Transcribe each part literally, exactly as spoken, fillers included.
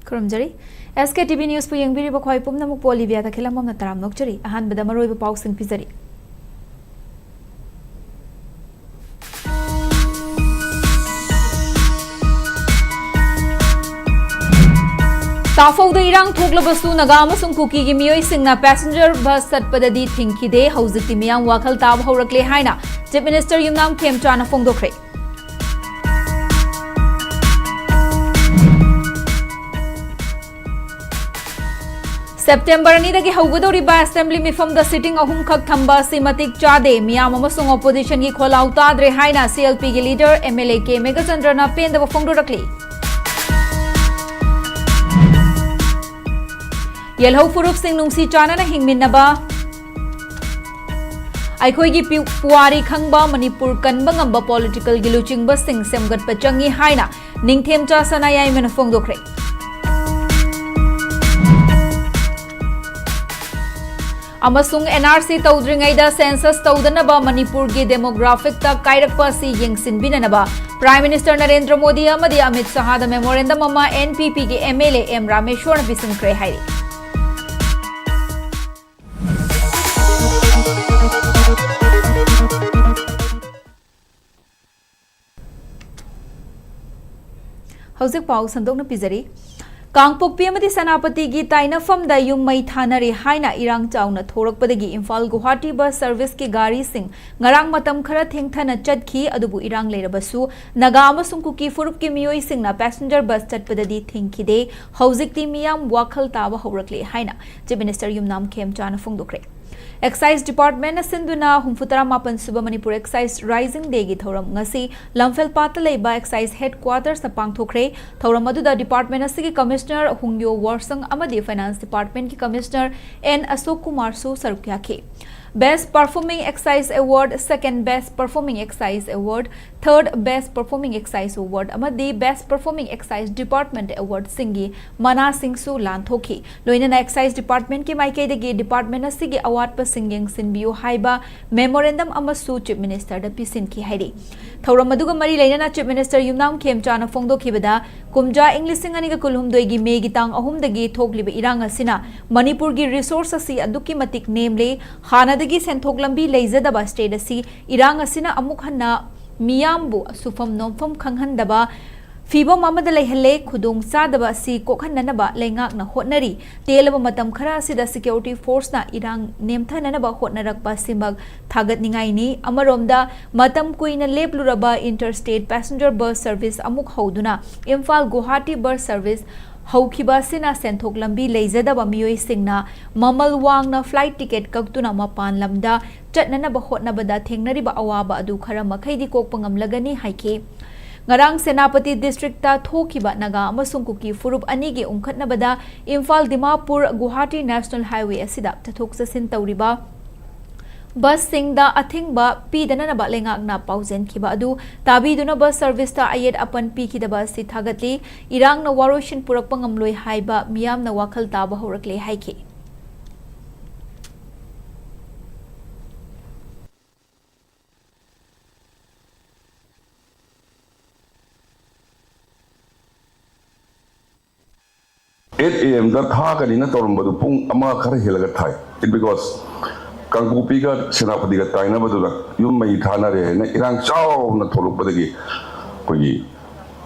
ꯈꯨꯔꯨꯝꯖꯔꯤ꯫ ꯑꯦꯁ ꯀꯦ T V ꯅ꯭ꯌꯨꯁꯄꯨ ꯌꯦꯡꯕꯤꯔꯤꯕ ꯈ꯭ꯋꯥꯏ ꯄꯨꯝꯅꯃꯛꯄꯨ Olivia ꯇꯈꯦꯂꯝꯕꯝꯅ ꯇꯔꯥꯝꯅ ꯑꯣꯛꯆꯔꯤ꯫ ꯑꯍꯥꯟꯕꯗ ꯃꯔꯨꯑꯣꯏꯕ ꯄꯥꯎꯁꯤꯡ ꯄꯤꯖꯔꯤ꯫ ꯇꯥꯐꯧꯗ ꯏꯔꯥꯡ ꯊꯣꯛꯂꯕꯁꯨ ꯅꯥꯒꯥ ꯑꯃꯁꯨꯡ ꯀꯨꯀꯤꯒꯤ ꯃꯤꯑꯣꯏꯁꯤꯡꯅ ꯄꯦꯁꯦꯟꯖꯔ ꯕꯁ ꯆꯠꯄꯗꯗꯤ ꯊꯤꯡꯈꯤꯗꯦ꯫ ꯍꯧꯖꯤꯛꯇꯤ ꯃꯤꯌꯥꯝ ꯋꯥꯈꯜ ꯇꯥꯕ ꯍꯧꯔꯛꯂꯦ ꯍꯥꯏꯅ ꯆꯤꯐ ꯃꯤꯅꯤꯁꯇꯔ ꯌꯨꯝꯅꯥꯝ ꯈꯦꯝꯆꯥꯅ ꯐꯣꯡꯗꯣꯛꯈ꯭ꯔꯦ꯫ ꯁꯦꯞꯇꯦꯝꯕꯔ ꯑꯅꯤꯗꯒꯤ ꯍꯧꯒꯗꯧꯔꯤꯕ ꯑꯦꯁꯦꯝꯕ꯭ꯂꯤ ꯃꯤꯐꯝꯗ ꯁꯤꯇꯤꯡ ꯑꯍꯨꯝꯈꯛ ꯊꯝꯕ ꯑꯁꯤ ꯃꯇꯤꯛ ꯆꯥꯗꯦ꯫ ꯃꯤꯌꯥꯝ ꯑꯃꯁꯨꯡ ꯑꯣꯄꯣꯖꯤꯁꯟꯒꯤ ꯈꯣꯜꯂꯥꯎ ꯇꯥꯗ꯭ꯔꯦ ꯍꯥꯏꯅ ꯁꯤ ꯑꯦꯜ ꯄꯤꯒꯤ leader M L A K ꯃꯦꯘꯆꯟꯗ꯭ꯔꯅ ꯄꯦꯟꯗꯕ ꯐꯣꯡꯗꯣꯔꯛꯂꯤ꯫ ꯌꯦꯜꯍꯧ ꯐꯨꯔꯨꯞꯁꯤꯡ ꯅꯨꯡꯁꯤ ꯆꯥꯟꯅꯅ ꯍꯤꯡꯃꯤꯟꯅꯕ, ꯑꯩꯈꯣꯏꯒꯤ ꯄꯤ-, ꯄꯨꯋꯥꯔꯤ ꯈꯪꯕ, ꯃꯅꯤꯄꯨꯔ ꯀꯟꯕ ꯉꯝꯕ ꯄꯣꯂꯤꯇꯤꯀꯦꯜꯒꯤ ꯂꯨꯆꯤꯡꯕꯁꯤꯡ ꯁꯦꯝꯒꯠꯄ ꯆꯪꯏ ꯍꯥꯏꯅ ꯅꯤꯡꯊꯦꯝꯆꯥ ꯁꯅꯥꯌꯥꯏꯃꯅ ꯐꯣꯡꯗꯣꯛꯈ꯭ꯔꯦ꯫ ꯑꯃꯁꯨꯡ ꯑꯦꯟ ꯑꯥꯔ ꯁꯤ ꯇꯧꯗ꯭ꯔꯤꯉꯩꯗ ꯁꯦꯟꯁꯁ ꯇꯧꯗꯅꯕ ꯃꯅꯤꯄꯨꯔꯒꯤ ꯗꯦꯃꯣꯒ꯭ꯔꯥꯐꯤꯛꯇ ꯀꯥꯏꯔꯛꯄ ꯑꯁꯤ ꯌꯦꯡꯁꯤꯟꯕꯤꯅꯅꯕ ꯄ꯭ꯔꯥꯏꯝ ꯃꯤꯅꯤꯁꯇꯔ ꯅꯔꯦꯟꯗ꯭ꯔ ꯃꯣꯗꯤ ꯑꯃꯗꯤ ꯑꯃꯤꯠ ꯁꯍꯥꯗ ꯃꯦꯃꯣꯔꯦꯟꯗꯝ ꯑꯃ ꯑꯦꯟ ꯄꯤ ꯄꯤꯒꯤ ꯑꯦꯝ ꯑꯦꯜ ꯑꯦ ꯑꯦꯝ ꯔꯥꯃꯦꯁ꯭ꯋꯔꯅ ꯄꯤꯁꯤꯟꯈ꯭ꯔꯦ ꯍꯥꯏꯔꯤ꯫ ꯍꯧꯖꯤꯛ ꯄꯥꯎ ꯁꯟꯗꯣꯛꯅ ꯄꯤꯖꯔꯤ꯫ ꯀꯥꯡꯄꯣꯛꯄꯤ ꯑꯃꯗꯤ ꯁꯦꯅꯥꯄꯇꯤꯒꯤ ꯇꯥꯏꯅꯐꯝꯗ ꯌꯨꯝ ꯃꯩ ꯊꯥꯅꯔꯦ ꯍꯥꯏꯅ ꯏꯔꯥꯡ ꯆꯥꯎꯅ ꯊꯣꯔꯛꯄꯗꯒꯤ ꯏꯝꯐꯥꯜ ꯒꯨꯋꯥꯍꯥꯇꯤ ꯕꯁ ꯁꯔꯚꯤꯁꯀꯤ ꯒꯥꯔꯤꯁꯤꯡ ꯉꯔꯥꯡ ꯃꯇꯝ ꯈꯔ ꯊꯦꯡꯊꯅ ꯆꯠꯈꯤ꯫ ꯑꯗꯨꯕꯨ ꯏꯔꯥꯡ ꯂꯩꯔꯕꯁꯨ ꯅꯥꯒꯥ ꯑꯃꯁꯨꯡ ꯀꯨꯀꯤ ꯐꯨꯔꯨꯞꯀꯤ ꯃꯤꯑꯣꯏꯁꯤꯡꯅ ꯄꯦꯁꯦꯟꯖꯔ ꯕꯁ ꯆꯠꯄꯗꯗꯤ ꯊꯤꯡꯈꯤꯗꯦ꯫ ꯍꯧꯖꯤꯛꯇꯤ ꯃꯤꯌꯥꯝ ꯋꯥꯈꯜ ꯇꯥꯕ ꯍꯧꯔꯛꯂꯦ ꯍꯥꯏꯅ ꯆꯤꯐ ꯃꯤꯅꯤꯁꯇꯔ ꯌꯨꯝꯅꯥꯝ ꯈꯦꯝꯆꯥꯅ ꯐꯣꯡꯗꯣꯛꯈ꯭ꯔꯦ꯫ ꯑꯦꯛꯁꯥꯏꯖ ꯗꯤꯄꯥꯔꯠꯃꯦꯟꯅ ꯁꯤꯟꯗꯨꯅ ꯍꯨꯝꯐꯨꯇꯔꯥ ꯃꯥꯄꯟ ꯁꯨꯕ ꯃꯅꯤꯄꯨꯔ ꯑꯦꯛꯁꯥꯏꯖ ꯔꯥꯏꯖꯤꯡ ꯗꯦꯒꯤ ꯊꯧꯔꯝ ꯉꯁꯤ ꯂꯝꯐꯦꯜꯄꯥꯠꯇ ꯂꯩꯕ ꯑꯦꯛꯁꯥꯏꯖ ꯍꯦꯗꯀ꯭ꯋꯥꯇꯔꯁꯇ ꯄꯥꯡꯊꯣꯛꯈ꯭ꯔꯦ꯫ ꯊꯧꯔꯝ ꯑꯗꯨꯗ ꯗꯤꯄꯥꯔꯠꯃꯦꯟ ꯑꯁꯤꯒꯤ ꯀꯃꯤꯁꯅꯔ ꯍꯨꯡꯌꯣ ꯋꯥꯔꯁꯪ ꯑꯃꯗꯤ ꯐꯥꯏꯅꯥꯟꯁ ꯗꯤꯄꯥꯔꯠꯃꯦꯟꯒꯤ ꯀꯃꯤꯁꯅꯔ ꯑꯦꯟ ꯑꯁꯣꯛ ꯀꯨꯃꯥꯔꯁꯨ ꯁꯔꯨꯛ ꯌꯥꯈꯤ꯫ Best Performing Excise Award, Second Best Performing Excise Award, Third Best Performing Excise Award ꯑꯃꯗꯤ Best Performing Excise Department Awardꯁꯤꯡꯒꯤ ꯃꯅꯥꯁꯤꯡꯁꯨ ꯂꯥꯟꯊꯣꯛꯈꯤ꯫ ꯂꯣꯏꯅꯅ Excise Departmentꯀꯤ ꯃꯥꯏꯀꯩꯗꯒꯤ department ꯑꯁꯤꯒꯤ ꯑꯋꯥꯠꯄꯁꯤꯡ ꯌꯦꯡꯁꯤꯟꯕꯤꯌꯨ ꯍꯥꯏꯕ memorandum ꯑꯃꯁꯨ Chief Ministerꯗ ꯄꯤꯁꯤꯟꯈꯤ ꯍꯥꯏꯔꯤ꯫ ꯊꯧꯔꯝ ꯑꯗꯨꯒ ꯃꯔꯤ ꯂꯩꯅꯅ Chief Minister ꯌꯨꯝꯅꯥꯝ ꯈꯦꯝꯆꯥꯅ ꯐꯣꯡꯗꯣꯛꯈꯤꯕꯗ, ꯀꯨꯝꯖꯥ ꯏꯪ ꯂꯤꯁꯤꯡ ꯑꯅꯤꯒ ꯀꯨꯟꯍꯨꯝꯗꯣꯏꯒꯤ ꯃꯦꯒꯤ ꯇꯥꯡ ꯑꯍꯨꯝꯗꯒꯤ ꯊꯣꯛꯂꯤꯕ ꯏꯔꯥꯡ ꯑꯁꯤꯅ ꯃꯅꯤꯄꯨꯔꯒꯤ resource ꯑꯁꯤ ꯑꯗꯨꯛꯀꯤ ꯃꯇꯤꯛ ꯅꯦꯝꯂꯦ, ꯍꯥꯟꯅꯗꯒꯤ ꯁꯦꯟꯊꯣꯛ ꯂꯝꯕꯤ ꯂꯩꯖꯗꯕ state ꯑꯁꯤ ꯏꯔꯥꯡ ꯑꯁꯤꯅ ꯑꯃꯨꯛ ꯍꯟꯅ ꯃꯤꯌꯥꯝꯕꯨ ꯁꯨꯐꯝ ꯅꯣꯝꯐꯝ ꯈꯪꯍꯟꯗꯕ ꯐꯤꯚꯝ ꯑꯃꯗ ꯂꯩꯍꯜꯂꯦ꯫ ꯈꯨꯗꯣꯡꯆꯥꯗꯕ ꯑꯁꯤ ꯀꯣꯛꯍꯟꯅꯅꯕ ꯂꯩꯉꯥꯛꯅ ꯍꯣꯠꯅꯔꯤ꯫ ꯇꯦꯜꯂꯕ ꯃꯇꯝ ꯈꯔ ꯑꯁꯤꯗ security forceꯅ ꯏꯔꯥꯡ ꯅꯦꯝꯊꯅꯅꯕ ꯍꯣꯠꯅꯔꯛꯄ ꯑꯁꯤꯃꯛ ꯊꯥꯒꯠꯅꯤꯡꯉꯥꯏꯅꯤ꯫ ꯑꯃꯔꯣꯝꯗ, ꯃꯇꯝ ꯀꯨꯏꯅ ꯂꯦꯞꯂꯨꯔꯕ inter state passenger bus service ꯑꯃꯨꯛ ꯍꯧꯗꯨꯅ ꯏꯝꯐꯥꯜ ꯒꯨꯋꯥꯍꯥꯇꯤ bus service ꯍꯧꯈꯤꯕ ꯑꯁꯤꯅ ꯁꯦꯟꯊꯣꯛ ꯂꯝꯕꯤ ꯂꯩꯖꯗꯕ ꯃꯤꯑꯣꯏꯁꯤꯡꯅ ꯃꯃꯜ ꯋꯥꯡꯅ flight ticket ꯀꯛꯇꯨꯅ ꯃꯄꯥꯟ ꯂꯝꯗ ꯆꯠꯅꯅꯕ ꯍꯣꯠꯅꯕꯗ ꯊꯦꯡꯅꯔꯤꯕ ꯑꯋꯥꯕ ꯑꯗꯨ ꯈꯔ ꯃꯈꯩꯗꯤ ꯀꯣꯛꯄ ꯉꯝꯂꯒꯅꯤ ꯍꯥꯏꯈꯤ꯫ ꯉꯔꯥꯡ ꯁꯦꯅꯥꯄꯇꯤ districtꯇ ꯊꯣꯛꯈꯤꯕ ꯅꯥꯒꯥ ꯑꯃꯁꯨꯡ ꯀꯨꯀꯤ ꯐꯨꯔꯨꯞ ꯑꯅꯤꯒꯤ ꯎꯪꯈꯠꯅꯕꯗ ꯏꯝꯐꯥꯜ ꯗꯤꯃꯥꯄꯨꯔ ꯒꯨꯋꯥꯍꯥꯇꯤ National Highway ꯑꯁꯤꯗ ꯆꯠꯊꯣꯛ ꯆꯠꯁꯤꯟ ꯇꯧꯔꯤꯕ busꯁꯤꯡꯗ ꯑꯊꯤꯡꯕ ꯄꯤꯗꯅꯅꯕ ꯂꯩꯉꯥꯛꯅ ꯄꯥꯎꯖꯦꯟꯈꯤꯕ ꯑꯗꯨ ꯇꯥꯕꯤꯗꯨꯅ bus serviceꯇ ꯑꯌꯦꯠ ꯑꯄꯟ ꯄꯤꯈꯤꯗꯕ ꯑꯁꯤ ꯊꯥꯒꯠꯂꯤ꯫ ꯏꯔꯥꯡꯅ ꯋꯥꯔꯣꯏꯁꯤꯟ ꯄꯨꯔꯛꯄ ꯉꯝꯂꯣꯏ ꯍꯥꯏꯕ ꯃꯤꯌꯥꯝꯅ ꯋꯥꯈꯜ ꯇꯥꯕ ꯍꯧꯔꯛꯂꯦ ꯍꯥꯏꯈꯤ꯫ ꯑꯦꯠ ꯑꯦ ꯑꯦꯝꯗ ꯊꯥꯒꯅꯤꯅ ꯇꯧꯔꯝꯕꯗꯨ ꯄꯨꯡ ꯑꯃ ꯈꯔ ꯍꯦꯜꯂꯒ ꯊꯥꯏ꯫ It because ꯀꯥꯡꯄꯣꯛꯄꯤꯒ ꯁꯦꯅꯥꯄꯇꯤꯒ ꯇꯥꯏꯅꯕꯗꯨꯗ ꯌꯨꯝ ꯃꯩ ꯊꯥꯅꯔꯦ ꯍꯥꯏꯅ ꯏꯔꯥꯡ ꯆꯥꯎꯅ ꯊꯣꯛꯂꯛꯄꯗꯒꯤ ꯑꯩꯈꯣꯏꯒꯤ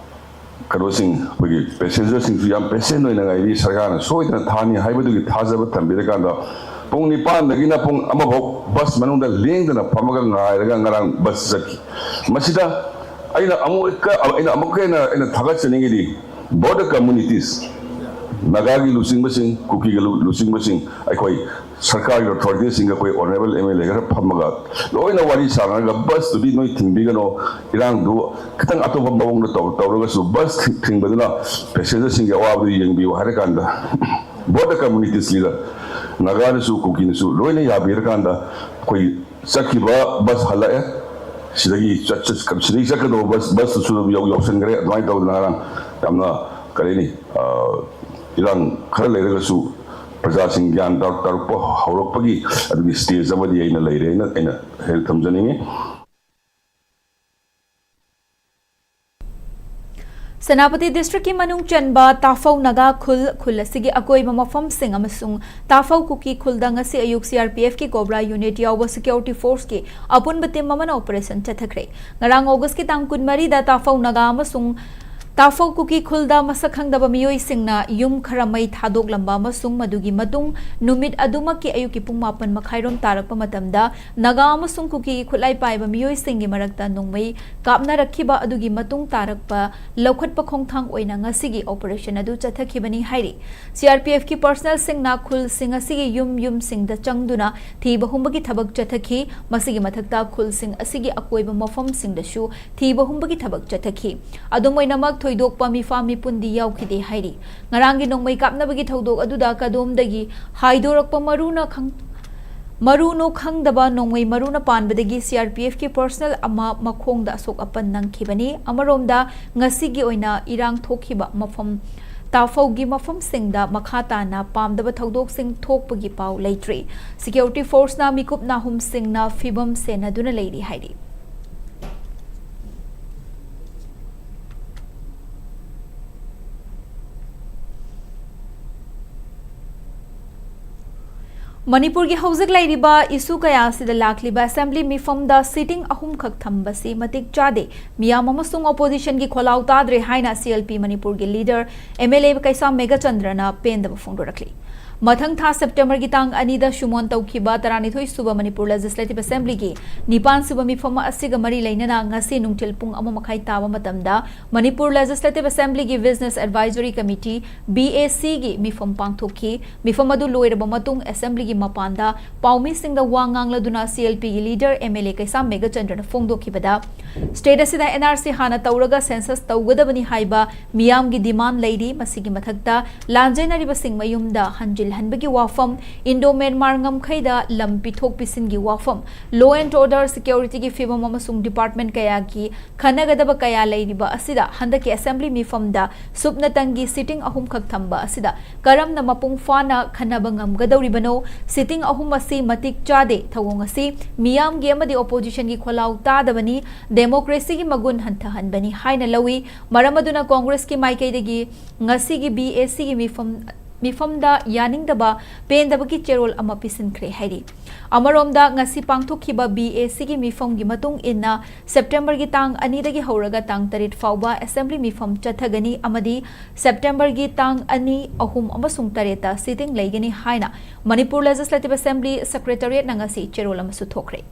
ꯀꯩꯅꯣꯁꯤꯡ, ꯑꯩꯈꯣꯏꯒꯤ passengerꯁꯤꯡꯁꯨ ꯌꯥꯝ patient ꯑꯣꯏꯅ ꯉꯥꯏꯕꯤ꯫ ꯁꯔꯀꯥꯔꯅ ꯁꯣꯏꯗꯅ ꯊꯥꯅꯤ ꯍꯥꯏꯕꯗꯨꯒꯤ ꯊꯥꯖꯕ ꯊꯝꯕꯤꯔꯀꯥꯟꯗ ꯄꯨꯡ ꯅꯤꯄꯥꯟꯗꯒꯤꯅ ꯄꯨꯡ ꯑꯃ ꯐꯥꯎ bus ꯃꯅꯨꯡꯗ ꯂꯦꯡꯗꯅ ꯐꯝꯃꯒ ꯉꯥꯏꯔꯒ ꯉꯔꯥꯡ bus ꯆꯠꯈꯤ꯫ ꯃꯁꯤꯗ ꯑꯩꯅ ꯑꯃꯨꯛꯀ, ꯑꯩꯅ ꯑꯃꯨꯛꯀ ꯍꯦꯟꯅ ꯑꯩꯅ ꯊꯥꯒꯠꯆꯅꯤꯡꯉꯤꯗꯤ, both the communities, ꯅꯥꯒꯥꯒꯤ ꯂꯨꯆꯤꯡꯕꯁꯤꯡ, ꯀꯨꯀꯤꯒꯤ ꯂꯨ-, ꯂꯨꯆꯤꯡꯕꯁꯤꯡ, ꯑꯩꯈꯣꯏ ꯁꯔꯀꯥꯔꯒꯤ authorityꯁꯤꯡꯒ ꯑꯩꯈꯣꯏ honourable M L A ꯈꯔ ꯐꯝꯃꯒ ꯂꯣꯏꯅ ꯋꯥꯔꯤ ꯁꯥꯟꯅꯔꯒ busꯇꯨꯗꯤ ꯅꯣꯏ ꯊꯤꯡꯕꯤꯒꯅꯣ, ꯏꯔꯥꯡꯗꯨ ꯈꯤꯇꯪ ꯑꯇꯣꯞꯄ ꯃꯑꯣꯡꯗ ꯇꯧ-, ꯇꯧꯔꯒꯁꯨ bus ꯊꯤꯡ-, ꯊꯤꯡꯕꯗꯨꯅ passengerꯁꯤꯡꯒꯤ ꯑꯋꯥꯕꯗꯨ ꯌꯦꯡꯕꯤꯌꯨ ꯍꯥꯏꯔꯀꯥꯟꯗ, both the communities leader, ꯅꯥꯒꯥꯅꯁꯨ ꯀꯨꯀꯤꯅꯁꯨ ꯂꯣꯏꯅ ꯌꯥꯕꯤꯔꯀꯥꯟꯗ ꯑꯩꯈꯣꯏ ꯆꯠꯈꯤꯕ ꯕꯁ ꯍꯜꯂꯛꯑꯦ꯫ ꯁꯤꯗꯒꯤ ꯆꯠ- ꯆꯠ- ꯁꯤꯗꯒꯤ ꯆꯠꯀꯗꯧꯕ ꯕꯁ, ꯕꯁꯇꯨꯁꯨ ꯑꯗꯨꯝ ꯌꯧ- ꯌꯧꯁꯟꯈ꯭ꯔꯦ꯫ ꯑꯗꯨꯃꯥꯏꯅ ꯇꯧꯗꯅ ꯉꯔꯥꯡ ꯌꯥꯝꯅ, ꯀꯔꯤ ꯍꯥꯏꯅꯤ, ꯑ, ꯏꯔꯥꯡ ꯈꯔ ꯂꯩꯔꯒꯁꯨ ꯄ꯭ꯔꯖꯥꯁꯤꯡ ꯒ꯭ꯌꯥꯟ ꯇꯥꯔꯛ- ꯇꯥꯔꯛꯄ ꯍꯧꯔꯛꯄꯒꯤ ꯑꯗꯨꯒꯤ ꯁ꯭ꯇꯦꯖ ꯑꯃꯗꯤ ꯑꯩꯅ ꯂꯩꯔꯦꯅ ꯑꯩꯅ ꯍꯦꯛ ꯊꯝꯖꯅꯤꯡꯉꯤ꯫ ꯁꯦꯅꯥꯄꯇꯤ ꯗꯤꯁꯇ꯭ꯔꯤꯛꯀꯤ ꯃꯅꯨꯡ ꯆꯟꯕ ꯇꯥꯐꯧ ꯅꯥꯒꯥ ꯈꯨꯜ, ꯈꯨꯜ ꯑꯁꯤꯒꯤ ꯑꯀꯣꯏꯕ ꯃꯐꯝꯁꯤꯡ ꯑꯃꯁꯨꯡ ꯇꯥꯐꯧ ꯀꯨꯀꯤ ꯈꯨꯜꯗ ꯉꯁꯤ ꯑꯌꯨꯛ ꯁꯤ ꯑꯥꯔ ꯄꯤ ꯑꯦꯐꯀꯤ ꯀꯣꯕ꯭ꯔꯥ ꯌꯨꯅꯤꯠ ꯌꯥꯎꯕ ꯁꯦꯀ꯭ꯌꯨꯔꯤꯇꯤ ꯐꯣꯔꯁꯀꯤ ꯑꯄꯨꯟꯕ ꯇꯤꯝ ꯑꯃꯅ ꯑꯣꯄꯔꯦꯁꯟ ꯆꯠꯊꯈ꯭ꯔꯦ꯫ ꯉꯔꯥꯡ ꯑꯣꯒꯁꯀꯤ ꯇꯥꯡ ꯀꯨꯟꯃꯔꯤꯗ ꯇꯥꯐꯧ ꯅꯥꯒꯥ ꯑꯃꯁꯨꯡ ꯇꯥꯐꯧ ꯀꯨꯀꯤ ꯈꯨꯜꯗ ꯃꯁꯛ ꯈꯪꯗꯕ ꯃꯤꯑꯣꯏꯁꯤꯡꯅ ꯌꯨꯝ ꯈꯔ ꯃꯩ ꯊꯥꯗꯣꯛꯂꯝꯕ ꯑꯃꯁꯨꯡ ꯃꯗꯨꯒꯤ ꯃꯇꯨꯡ ꯅꯨꯃꯤꯠ ꯑꯗꯨꯃꯛꯀꯤ ꯑꯌꯨꯛꯀꯤ ꯄꯨꯡ ꯃꯥꯄꯟ ꯃꯈꯥꯏꯔꯣꯝ ꯇꯥꯔꯛꯄ ꯃꯇꯝꯗ ꯅꯥꯒꯥ ꯑꯃꯁꯨꯡ ꯀꯨꯀꯤꯒꯤ ꯈꯨꯠꯂꯥꯏ ꯄꯥꯏꯕ ꯃꯤꯑꯣꯏꯁꯤꯡꯒꯤ ꯃꯔꯛꯇ ꯅꯣꯡꯃꯩ ꯀꯥꯞꯅꯔꯛꯈꯤꯕ ꯑꯗꯨꯒꯤ ꯃꯇꯨꯡ ꯇꯥꯔꯛꯄ ꯂꯧꯈꯠꯄ ꯈꯣꯡꯊꯥꯡ ꯑꯣꯏꯅ ꯉꯁꯤꯒꯤ ꯑꯣꯄꯔꯦꯁꯟ ꯑꯗꯨ ꯆꯠꯊꯈꯤꯕꯅꯤ ꯍꯥꯏꯔꯤ꯫ ꯁꯤ ꯑꯥꯔ ꯄꯤ ꯑꯦꯐꯀꯤ ꯄꯔꯁꯅꯦꯜꯁꯤꯡꯅ ꯈꯨꯜꯁꯤꯡ ꯑꯁꯤꯒꯤ ꯌꯨꯝ ꯌꯨꯝꯁꯤꯡꯗ ꯆꯪꯗꯨꯅ ꯊꯤꯕ ꯍꯨꯝꯕꯒꯤ ꯊꯕꯛ ꯆꯠꯊꯈꯤ꯫ ꯃꯁꯤꯒꯤ ꯃꯊꯛꯇ ꯈꯨꯜꯁꯤꯡ ꯑꯁꯤꯒꯤ ꯑꯀꯣꯏꯕ ꯃꯐꯝꯁꯤꯡꯗꯁꯨ ꯊꯤꯕ ꯍꯨꯝꯕꯒꯤ ꯊꯕꯛ ꯆꯠꯊꯈꯤ꯫ ꯑꯗꯨꯝ ꯑꯣꯏꯅꯃꯛ, ꯊꯣꯏꯗꯣꯛꯄ ꯃꯤꯐꯥ ꯃꯤꯄꯨꯟꯗꯤ ꯌꯥꯎꯈꯤꯗꯦ ꯍꯥꯏꯔꯤ꯫ ꯉꯔꯥꯡꯒꯤ ꯅꯣꯡꯃꯩ ꯀꯥꯞꯅꯕꯒꯤ ꯊꯧꯗꯣꯛ ꯑꯗꯨꯗ ꯀꯗꯣꯝꯗꯒꯤ ꯍꯥꯏꯗꯣꯔꯛꯄ ꯃꯔꯨꯅ ꯈꯪ-, ꯃꯔꯨꯅꯣ ꯈꯪꯗꯕ ꯅꯣꯡꯃꯩ ꯃꯔꯨꯅ ꯄꯥꯟꯕꯗꯒꯤ ꯁꯤ ꯑꯥꯔ ꯄꯤ ꯑꯦꯐꯀꯤ ꯄꯔꯁꯅꯦꯜ ꯑꯃ ꯃꯈꯣꯡꯗ ꯑꯁꯣꯛ ꯑꯄꯟ ꯅꯪꯈꯤꯕꯅꯤ꯫ ꯑꯃꯔꯣꯝꯗ, ꯉꯁꯤꯒꯤ ꯑꯣꯏꯅ ꯏꯔꯥꯡ ꯊꯣꯛꯈꯤꯕ ꯃꯐꯝ, ꯇꯥꯐꯧꯒꯤ ꯃꯐꯝꯁꯤꯡꯗ ꯃꯈꯥ ꯇꯥꯅ ꯄꯥꯝꯗꯕ ꯊꯧꯗꯣꯛꯁꯤꯡ ꯊꯣꯛꯄꯒꯤ ꯄꯥꯎ ꯂꯩꯇ꯭ꯔꯤ꯫ ꯁꯦꯀ꯭ꯌꯨꯔꯤꯇꯤ ꯐꯣꯔꯁꯅ ꯃꯤꯀꯨꯞ ꯅꯥꯍꯨꯝꯁꯤꯡꯅ ꯐꯤꯕꯝ ꯁꯦꯟꯅꯗꯨꯅ ꯂꯩꯔꯤ ꯍꯥꯏꯔꯤ꯫ ꯃꯅꯤꯄꯨꯔꯒꯤ ꯍꯧꯖꯤꯛ ꯂꯩꯔꯤꯕ ꯏꯁꯨ ꯀꯌꯥ ꯑꯁꯤꯗ ꯂꯥꯛꯂꯤꯕ ꯑꯦꯁꯦꯝꯕ꯭ꯂꯤ ꯃꯤꯐꯝꯗ ꯁꯤꯇꯤꯡ ꯑꯍꯨꯝꯈꯛ ꯊꯝꯕꯁꯤ ꯃꯇꯤꯛ ꯆꯥꯗꯦ, ꯃꯤꯌꯥꯝ ꯑꯃꯁꯨꯡ ꯑꯣꯄꯣꯖꯤꯁꯟꯒꯤ ꯈꯣꯜꯂꯥꯎ ꯇꯥꯗ꯭ꯔꯦ ꯍꯥꯏꯅ ꯁꯤ ꯑꯦꯜ ꯄꯤ ꯃꯅꯤꯄꯨꯔꯒꯤ leader M L A Keisham ꯃꯦꯘꯆꯟꯗ꯭ꯔꯅ ꯄꯦꯟꯗꯕ ꯐꯣꯡꯗꯣꯔꯛꯂꯤ꯫ ꯃꯊꯪ ꯊꯥ ꯁꯦꯞꯇꯦꯝꯕꯔꯒꯤ ꯇꯥꯡ ꯑꯅꯤꯗ ꯁꯨꯃꯣꯟ ꯇꯧꯈꯤꯕ ꯇꯔꯥꯅꯤꯊꯣꯏ ꯁꯨꯕ ꯃꯅꯤꯄꯨꯔ ꯂꯦꯖꯤꯁꯂꯦꯇꯤꯚ ꯑꯦꯁꯦꯝꯕ꯭ꯂꯤꯒꯤ ꯅꯤꯄꯥꯟ ꯁꯨꯕ ꯃꯤꯐꯝ ꯑꯁꯤꯒ ꯃꯔꯤ ꯂꯩꯅꯅ ꯉꯁꯤ ꯅꯨꯡꯊꯤꯜ ꯄꯨꯡ ꯑꯃ ꯃꯈꯥꯏ ꯇꯥꯕ ꯃꯇꯝꯗ Manipur legislative assembly business advisory committee, B A ꯁꯤꯒꯤ ꯃꯤꯐꯝ ꯄꯥꯡꯊꯣꯛꯈꯤ꯫ ꯃꯤꯐꯝ ꯑꯗꯨ ꯂꯣꯏꯔꯕ ꯃꯇꯨꯡ ꯑꯦꯁꯦꯝꯕ꯭ꯂꯤꯒꯤ ꯃꯄꯥꯟꯗ ꯄꯥꯎꯃꯤꯁꯤꯡꯗ ꯋꯥ ꯉꯥꯡꯂꯗꯨꯅ ꯁꯤ ꯑꯦꯜ ꯄꯤꯒꯤ leader M L A Keisham ꯃꯦꯘꯆꯟꯗ꯭ꯔꯅ ꯐꯣꯡꯗꯣꯛꯈꯤꯕꯗ, ꯁ꯭ꯇꯦꯠ ꯑꯁꯤꯗ ꯑꯦꯟ ꯑꯥꯔ ꯁꯤ ꯍꯥꯟꯅ ꯇꯧꯔꯒ ꯁꯦꯟꯁꯁ ꯇꯧꯒꯗꯕꯅꯤ ꯍꯥꯏꯕ ꯃꯤꯌꯥꯝꯒꯤ ꯗꯤꯃꯥꯟ ꯂꯩꯔꯤ꯫ ꯃꯁꯤꯒꯤ ꯃꯊꯛꯇ ꯂꯥꯟꯖꯦꯟꯅꯔꯤꯕꯁꯤꯡ ꯃꯌꯨꯝꯗ ꯍꯟꯖꯤꯟ ꯍꯟꯕꯒꯤ ꯋꯥꯐꯝ, ꯏꯟꯗꯣ ꯃ꯭ꯌꯥꯟꯃꯥꯔ ꯉꯝꯈꯩꯗ ꯂꯝ ꯄꯤꯊꯣꯛ ꯄꯤꯁꯤꯟꯒꯤ ꯋꯥꯐꯝ, law and order, security ꯒꯤ ꯐꯤꯕꯝ ꯑꯃꯁꯨꯡ department ꯀꯌꯥꯒꯤ ꯈꯟꯅꯒꯗꯕ ꯀꯌꯥ ꯂꯩꯔꯤꯕ ꯑꯁꯤꯗ ꯍꯟꯗꯛꯀꯤ assembly ꯃꯤꯐꯝꯗ ꯁꯨꯞꯅꯇꯪꯒꯤ sitting ꯑꯍꯨꯝꯈꯛ ꯊꯝꯕ ꯑꯁꯤꯗ ꯀꯔꯝꯅ ꯃꯄꯨꯡ ꯐꯥꯅ ꯈꯟꯅꯕ ꯉꯝꯒꯗꯧꯔꯤꯕꯅꯣ? Sitting ꯑꯍꯨꯝ ꯑꯁꯤ ꯃꯇꯤꯛ ꯆꯥꯗꯦ꯫ ꯊꯧꯑꯣꯡ ꯑꯁꯤ ꯃꯤꯌꯥꯝꯒꯤ ꯑꯃꯗꯤ opposition ꯒꯤ ꯈꯣꯜꯂꯥꯎ ꯇꯥꯗꯕꯅꯤ, democracy ꯒꯤ ꯃꯒꯨꯟ ꯍꯟꯊꯍꯟꯕꯅꯤ ꯍꯥꯏꯅ ꯂꯧꯏ꯫ ꯃꯔꯝ ꯑꯗꯨꯅ ꯀꯣꯡꯒ꯭ꯔꯦꯁꯀꯤ ꯃꯥꯏꯀꯩꯗꯒꯤ ꯉꯁꯤꯒꯤ BAC ꯒꯤ ꯃꯤꯐꯝ, ꯃꯤꯐꯝꯗ ꯌꯥꯅꯤꯡꯗꯕ, ꯄꯦꯟꯗꯕꯒꯤ ꯆꯦꯔꯣꯜ ꯑꯃ ꯄꯤꯁꯤꯟꯈ꯭ꯔꯦ ꯍꯥꯏꯔꯤ꯫ ꯑꯃꯔꯣꯝꯗ, ꯉꯁꯤ ꯄꯥꯡꯊꯣꯛꯈꯤꯕ BAC ꯒꯤ ꯃꯤꯐꯝꯒꯤ ꯃꯇꯨꯡ ꯏꯟꯅ, ꯁꯦꯞꯇꯦꯝꯕꯔꯒꯤ ꯇꯥꯡ ꯑꯅꯤꯗꯒꯤ ꯍꯧꯔꯒ ꯇꯥꯡ ꯇꯔꯦꯠ ꯐꯥꯎꯕ assembly ꯃꯤꯐꯝ ꯆꯠꯊꯒꯅꯤ ꯑꯃꯗꯤ ꯁꯦꯞꯇꯦꯝꯕꯔꯒꯤ ꯇꯥꯡ ꯑꯅꯤ, ꯑꯍꯨꯝ ꯑꯃꯁꯨꯡ ꯇꯔꯦꯠꯇ sitting ꯂꯩꯒꯅꯤ ꯍꯥꯏꯅ ꯃꯅꯤꯄꯨꯔ Legislative Assembly Secretariat ꯅ ꯉꯁꯤ ꯆꯦꯔꯣꯜ ꯑꯃꯁꯨ ꯊꯣꯛꯈ꯭ꯔꯦ꯫